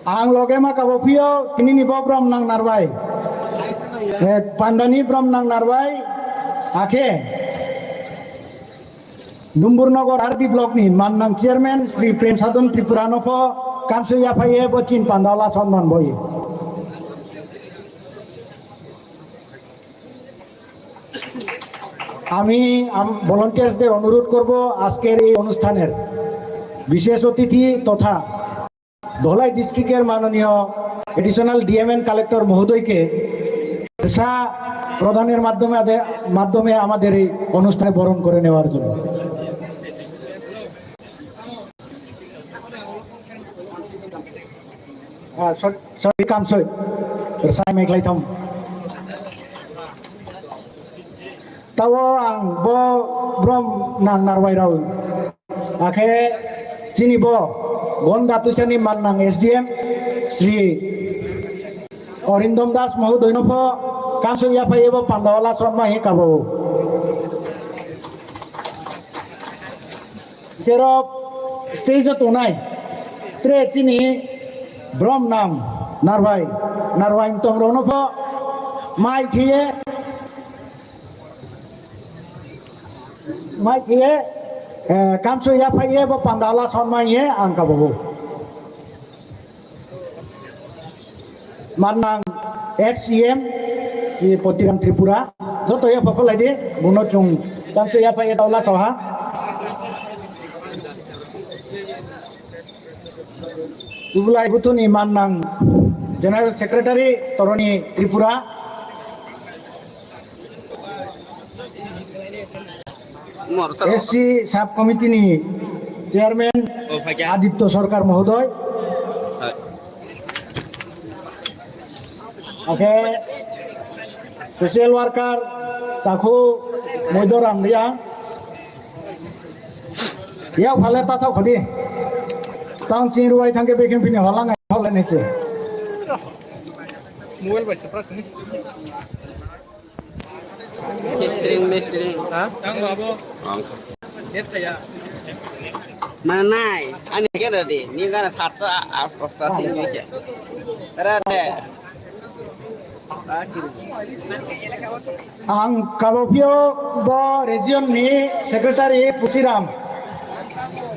Ang loge ma kabo phio, tini ni bo brom nang narbai. Eh, pandani brom nang narbai. Akhe Dumbur Nogor R D block ni mannang chairman Sri Prem Sadhan Tripura no pho kamso yaphaiye bo chin panda o laso non boye. আমি আম-, ভলান্টিয়ার্সদের অনুরোধ করব আজকের এই অনুষ্ঠানের বিশেষ অতিথি তথা ধলাই ডিস্ট্রিক্টের মাননীয় অ্যাডিশনাল ডিএম অ্যান্ড কালেক্টর মহোদয়কে সা প্রদানের মাধ্যমে আদে-, মাধ্যমে আমাদের এই অনুষ্ঠানে বরণ করে নেওয়ার জন্য। Ah, sorry, sorry, kamsoi. Rwchapmai khlai thung. Tao ang bo brom nang narwai rao. Akhe chini bo Gonda Tuisani mannang S D M Sri Arindam Das mohodoino pho kamsoi yaphai ebo panda o laso ma hi kabo. Jerok stage o tongnai, tre chini Brom nang narwai, narwai tong rokno pho mai khiye, mai khiye, eh, kamsui yaphaiye bo panda la son maiye ang kabogo. Mannang ex C M, eh, Potiram Tripura, joto yapha kholai di, buno chung kamsui yaphaiye tau la soha. Tubulai Butuni Mannang General Secretary Toroni Tripura, S C Sub Committee ni Chairman Aditya Sarkar Mohodoy, akhe Social Worker Takhu Moidoram Riang. Yak phale ta thok khodi. Tang ching ruwai thangke bekin pini holang ai holang nisi. Mobile bai surprise ni. Mistring, mistring. Ha? Tang babo. Net kaya. Manai, ani kira di. Ni kana sat sa as kosta sing ni kya. Tara de. Ang kabopio bo region ni secretary Pusiram.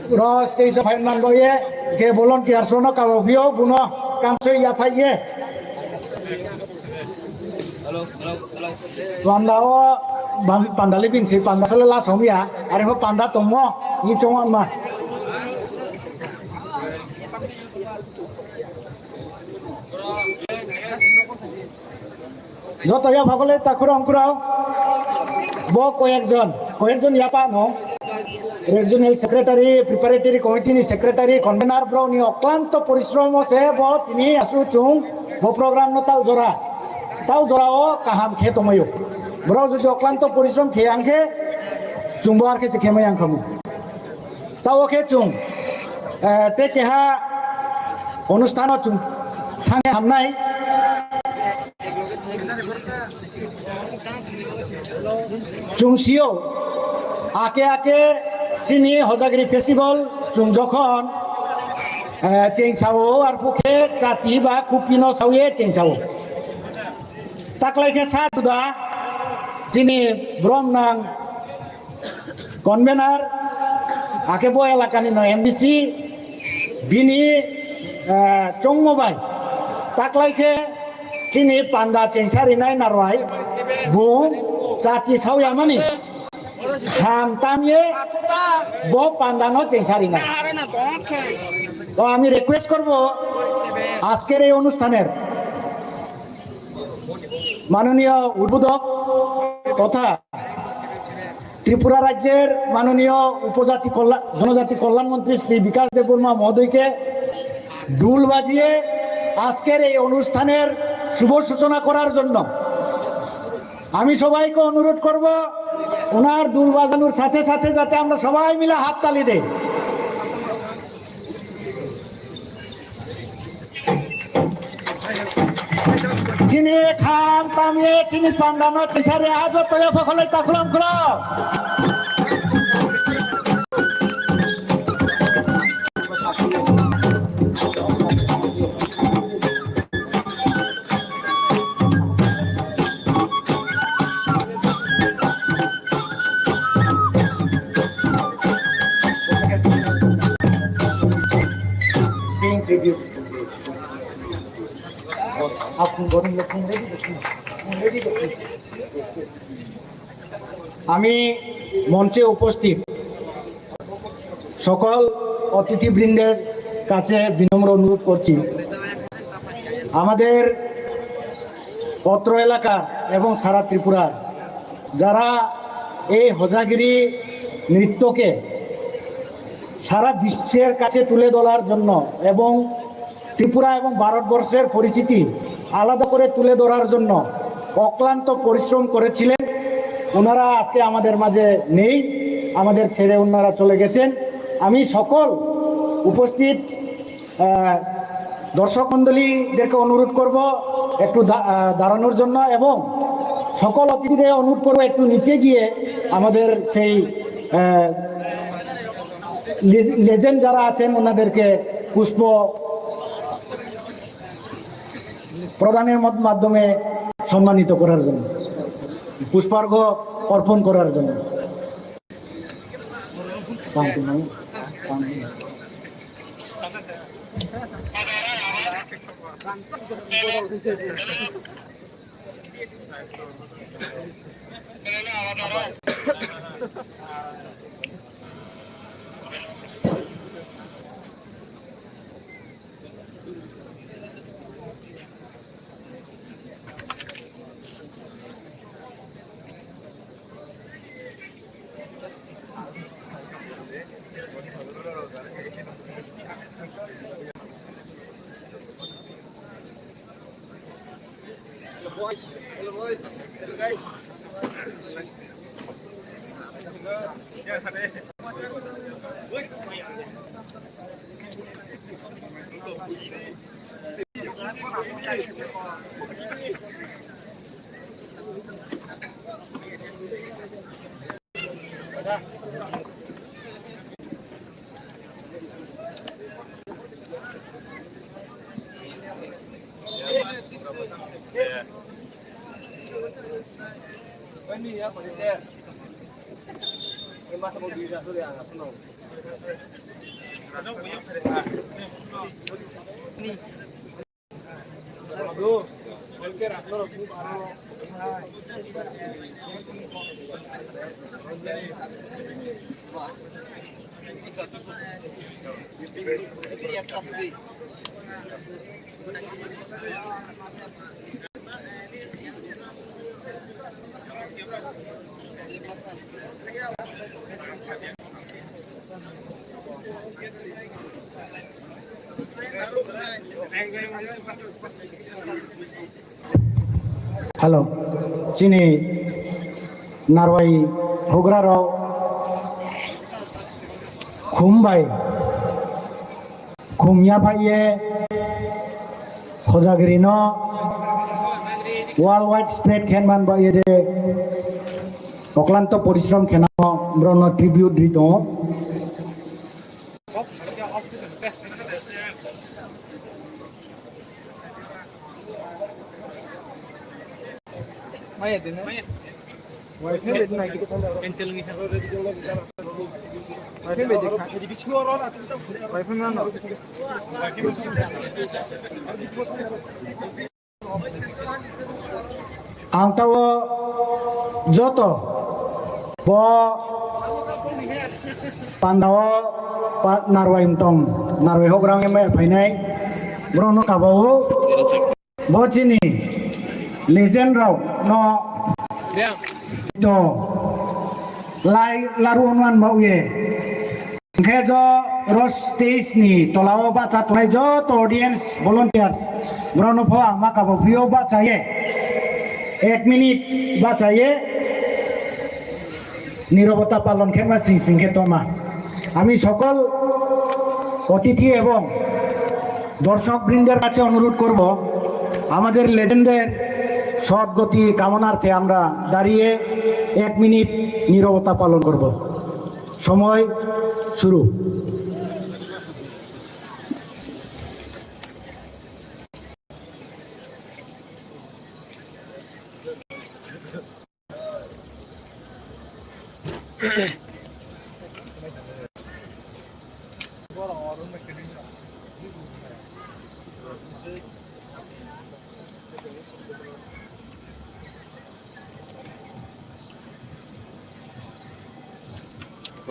Ro stage of Haiman boye ke volunteers no kabopio buno kamsoi ya phaiye. Panda o bang-, panda libin si panda sole la somya. Are ho panda tomo ni tomo ma. Joto ya phagole ta khurang khurao. Bo koyekjon, koyekjon yapa no. Regional Secretary, Preparatory Committee ni Secretary, Convener bro ni oklanto porishromo se bo tini asu chung bo program no tau jora. Tau jora o kaham khe tomayo. Bro jodi oklanto porishrom khe ang khe chung bo ar khe se khe mai ang khamu. Tao khe chung, eh, te keha onusthan o chung thangya hamnai. Chung sio, ake ake chini Hojagiri festival chung jokhon, eh, cheng sao, ar pukhe chati ba kupi no saoye cheng sao. Taklai khe sa juda chini brom nang Convener, ake bo elakani no M D C, bini, eh, chongmo bai. Taklai khe chini panda chengsa rinai narwai, bung chati saoyamani ham tamye bo panda no chengsa rinai. To ami request korbo ajker ei onusthaner মাননীয় উদ্বোধক তথা ত্রিপুরা রাজ্যের মাননীয় উপজাতি কল্যাণ, জনজাতি কল্যাণ মন্ত্রী শ্রী বিকাশ দেববর্মা মহোদয়কে ঢুল বাজিয়ে আজকের এই অনুষ্ঠানের শুভ সূচনা করার জন্য আমি সবাইকে অনুরোধ করব, ওনার ঢুল বাজানোর সাথে সাথে যাতে আমরা সবাই মিলে হাততালি দেই। Chini kham tamye chini pandano tisari ajo toya phokolai takhlam khulao. Being tribute. আমি মঞ্চে উপস্থিত সকল অতিথিবৃন্দের কাছে বিনম্র অনুরোধ করছি, আমাদের অত্র এলাকা এবং সারা ত্রিপুরার যারা এই হজাগিরি নৃত্যকে সারা বিশ্বের কাছে তুলে ধরার জন্য এবং ত্রিপুরা এবং ভারতবর্ষের পরিচিতি আলাদা করে তুলে ধরার জন্য অক্লান্ত পরিশ্রম করেছিলেন। ওনারা আজকে আমাদের মাঝে নেই, আমাদের ছেড়ে ওনারা চলে গেছেন। আমি সকল উপস্থিত, আহ, দর্শক মণ্ডলীদেরকে অনুরোধ করব একটু দা-, আহ, দাঁড়ানোর জন্য এবং সকল অতিথিদের অনুরোধ করব একটু নিচে গিয়ে আমাদের সেই, আহ, লে-, লেজেন্ড যারা আছেন ওনাদেরকে পুষ্প প্রদানের মত-, মাধ্যমে সম্মানিত করার জন্য, পুষ্পার্ঘ অর্পণ করার জন্য। Hello, chini narwai hugra rok khum bai khum ya phai ye hojagri no worldwide spread khen man bai ye de oklanto porishrom khenano borok no tribute ri tongo. Maya dene. Wifi bedi nai. Cancel ngi. Wifi bedi kha. Wifi mano. Ang tao joto bo pandao pa narwai mtong, narwai hograng emai phainai, borokno kabao. Bo chini legend rok no to lai laru onwan ma uye. Hingkhe jo oro stage ni tola o bacha tongnai joto audience, volunteers, borokno pho ang ma kabo phio bacha ye, ek minute bacha ye নীরবতা পালন khe ma sing sing khe tongma. আমি সকল অতিথি এবং দর্শক বৃন্দের কাছে অনুরোধ করব, আমাদের লেজেন্ডের সদ্গতি কামনার্থে আমরা দাঁড়িয়ে এক মিনিট নীরবতা পালন করব। সময় শুরু।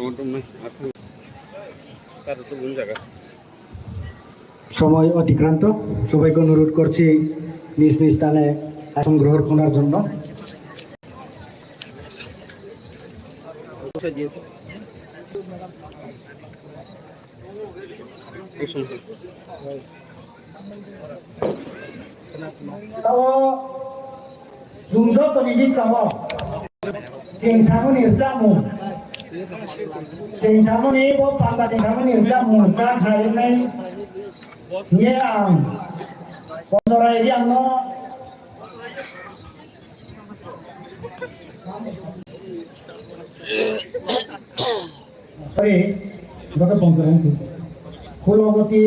Tongthoknai aphang karo tubun jaga. সময় অতিক্রান্ত, সবাইকে অনুরোধ করছি নিজ নিজ স্থানে আসন গ্রহণ করার জন্য। Tao chwng jotoni bwskango chwng samani rwchapmung, chwng samani bo panda chwng samani rwchapmung rwchap khairoknai hwnwi ang Ponjora area no Sorry, joto Ponjora wngsi. Khulogoti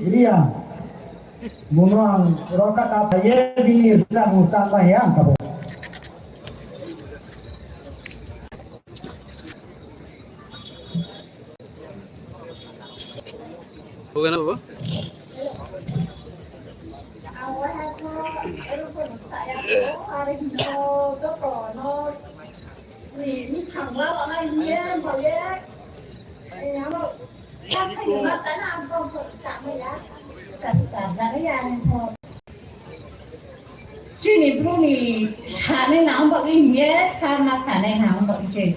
area. Bono ang rokha ka phaiye bini rwchapmung tangma he ang tabuk. Chini bruni sani na ambak ni ye sama sani na ambak ni.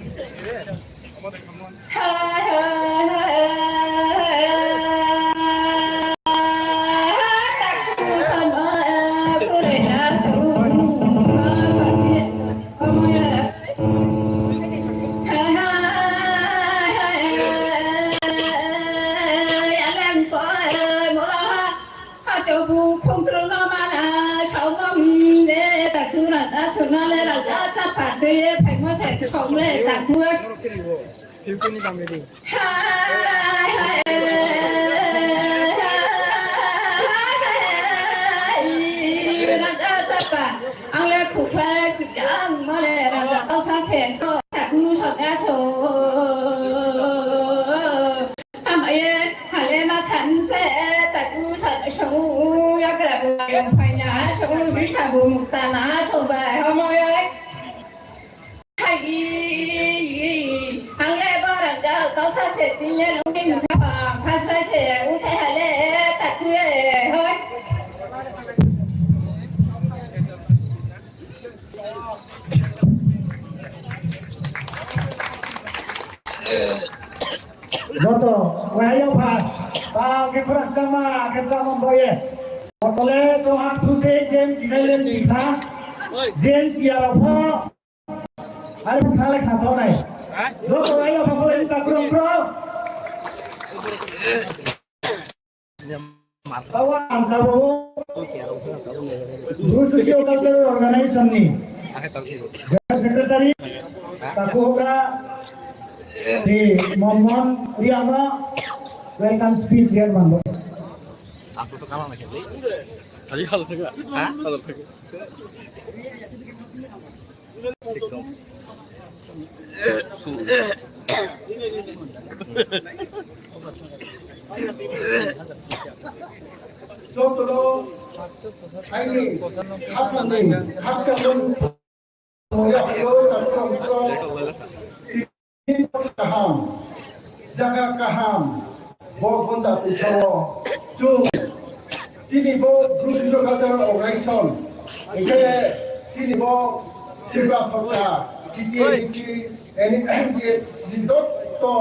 Hachaubu khongkrwngno mana saumang le takhuna da sunale rada chapatwi phaima se saumle takhu. Ang le khuklai ang male rada tausa se ko takhu sokya so. Amaye, hale ma chan che, taku sa, songu yagra bu, yang phaina, songu bista bu, mukta na, soba, homo ye. Hai, ang le barang ja, tau sa se, tin ye, lung ni mukha pa, khasra se, uthai hale, taku ye, hoi. Joto, wahai yang pha, ba, ke prak chama, ke chama boye. Otole to hak thuse jem chinai lem chikha, jem chiya pho, ari thale khato nai. Joto wahai yang pha kole ta bro, bro. Tawa ang tabuk Bru Socio Cultural Organization ni General Secretary, taku hokra si Momon Riangno welcome speech riak manbo. Jotono aini khakchangni khakchangmung yaphalo takhurok tini kaham, jaga kaham, bo gonda twisao chwng chini bo Bru Socio Cultural Organization, hwnkhe chini bo Tripura Sorkar, T T A D C, N H M G, chini joto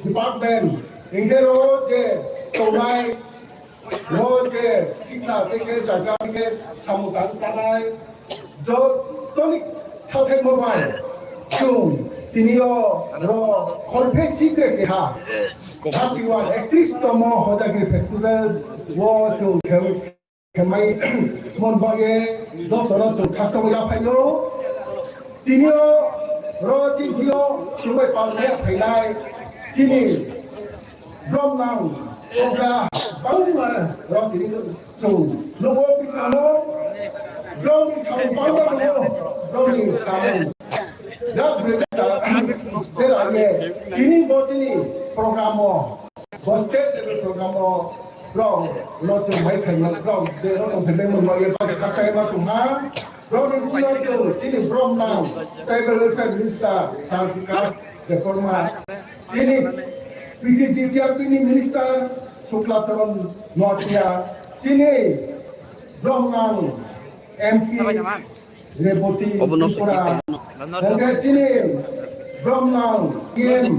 department, hwnkhe ro je tongnai, ro je sikla tei khe jaga tei khe samung tang tanai, jotoni sathai mobile chwng tini o ro khorphek sikre keha thirty one, ektrish tomo Hojagiri Festival o chwng khe-, khemai mon bagwi jotono chwng khakchangwi yaphaio. Tini o ro chini o chwngbai palmaya phainai chini Bromnang, okra, bangma, rok tini chwng, nubo bisano, bromni samung bangma tongo, bromni samung. Yak bwrwi kha, tera ye, tini bo chini program o, bo state level program o, bromno chwng mai khaima, brom je rok tong phai bai mwnba ye, bagi khatai ma tongha, bromni chwng chini Bromnang, tribal welfare minister, Sir Bikash Debbarma, chini P T G T R P ni minister Sukla Charan Noatia, chini Bromnang M P Reboti Tripura, hwnkhe chini Bromnang E M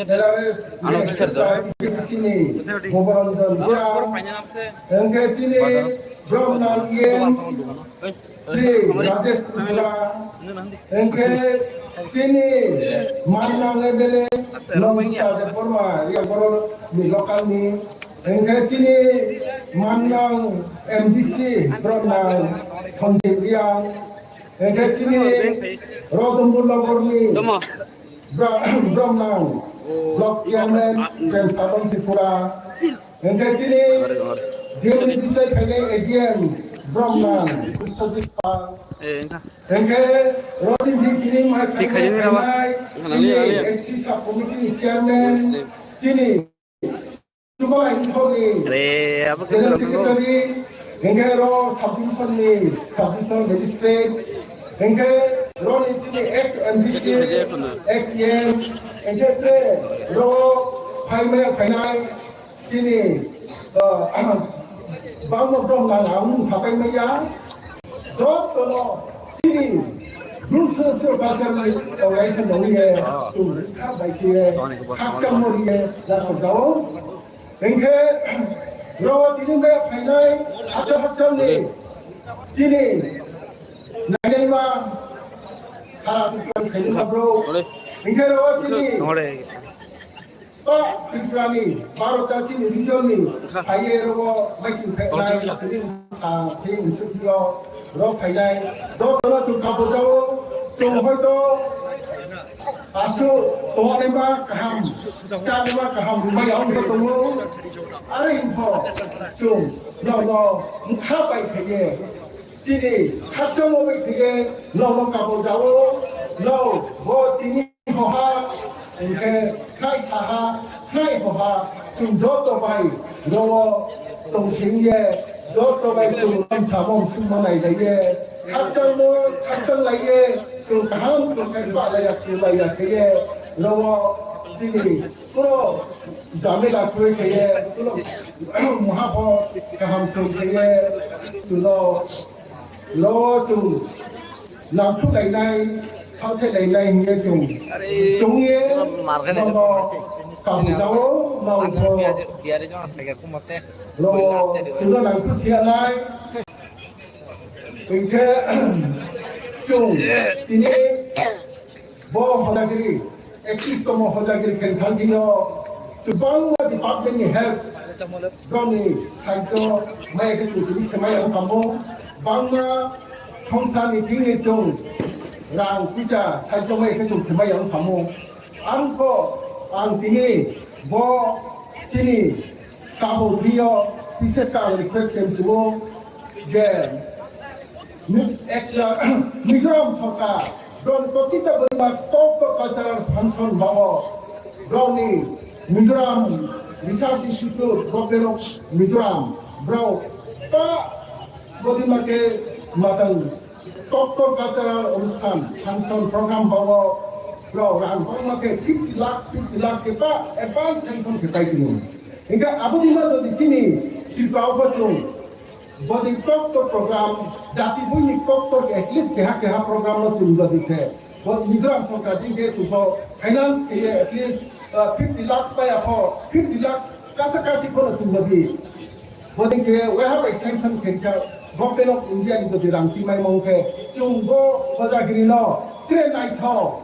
L R S ni Moboranjan Bhura, hwnkhe chini Bromnang E M Sri Rajesh Tripura, hwnkhe chini mannang M L A Nandita Debbarma, Riang Borok ni local ni, hwnkhe chini mannang M D C Bromnang Sanjib Riang, hwnkhe chini Rodombu Nogor ni Bra-, Bromnang Block Chairman Prem Sadan Tripura, Hingke chini Deoni bisai khainai A G M Brahman Biswajit Pal. Eh, engkha. Hingke roti di kini mai Di khainai khainai raba. Khainai, Nangli, chini nangli. S C sub committee ni chairman, Yes, chini Chubai Inthoni Re, apa General kau bilang Secretary, hingke ro subdivision ni subdivision magistrate, hingke ro ni chini ex M D C, Secretary apa na? Ex E M, hingke pre ro phaimaya phainai, Chini, ah, bangma brom nang ang sapai maya. Jotono chini Bru Social Culture ni organization dong ye, chung kha bai khe, khakchang mo ye, la so dao. Hingkhe, rawa tini maya phainai, acha hakchang ni, chini, nainai ma, sara tukang khaini ma bro. Hingkhe rawa chini, Ba Tripura ni, Bharat ta chini region ni, Kha. Phaiye rogo, maising phe Tol nai, chukya. Tini sa, tini musu tiro, ro phainai, do tono chung kapo jao, chung hoito, asu, tongni ma kaham, chani ma kaham, ruma yaung to tongo, are info, chung, no, no, mkha pai phaiye, chini, khakchang mo bai phaiye, no, no kapo jao, no, bo tini hoha, hingkhe khnai saha, khnai hoha, chwng joto bai rogo tong singye, joto bai chwng lamsamo msukma nailaiye, khakchangno khakchang laiye, chwng kaham tongkhe ba laiya, khlai ya kheye, rogo chini kuro jamila kwrwi kheye, kuro muhapho kaham tong kheye, chwngno Lo chung nangkuk lainai, thangthai lainai hingye chung. Are, chungye, mar khe nono nai. Kabu jao, nangkuk. Biari jong thege kumate. Lo chungno nangkuk siya nai. Hingkhe chung tini Bo hojagiri, ekis tomo hojagiri khe thangdino, chubangma department ni help, broni saijo, maya khe chutini khe maya wngkamo, bangma songsani thingni chwng rang puisa saijo maya khe chwng khe maya wngkamo. Ang kho, ang tini bo chini Tabuk rio, bises khe ang request khe mchugo je, mi-, ekla, Mizoram sorkar, don protita bodima top to cultural function bao, doni Mizoram Research Institute, Government of Mizoram, bro, ta bodima ke matang Doctor Cultural Onusthan Function Program bao rok rang bangma khe fifty lakhs, fifty lakhs khe ba advance sanction khe pai tini. Hingkhe aboni ma jodi chini Tripura o bo chwng bodi doctor program, jati buini doctor khe at least keha keha program no chwng jodi se, bo Mizoram sorkar din khe chwng bo finance khe at least, uh, fifty lakhs pai apho, fifty lakhs kasa kasi phono chwng jodi. Bodin khe weha bai sanction khe kha Government of India ni jodi rang timai mong khe chwng bo hojagiri no tre naithok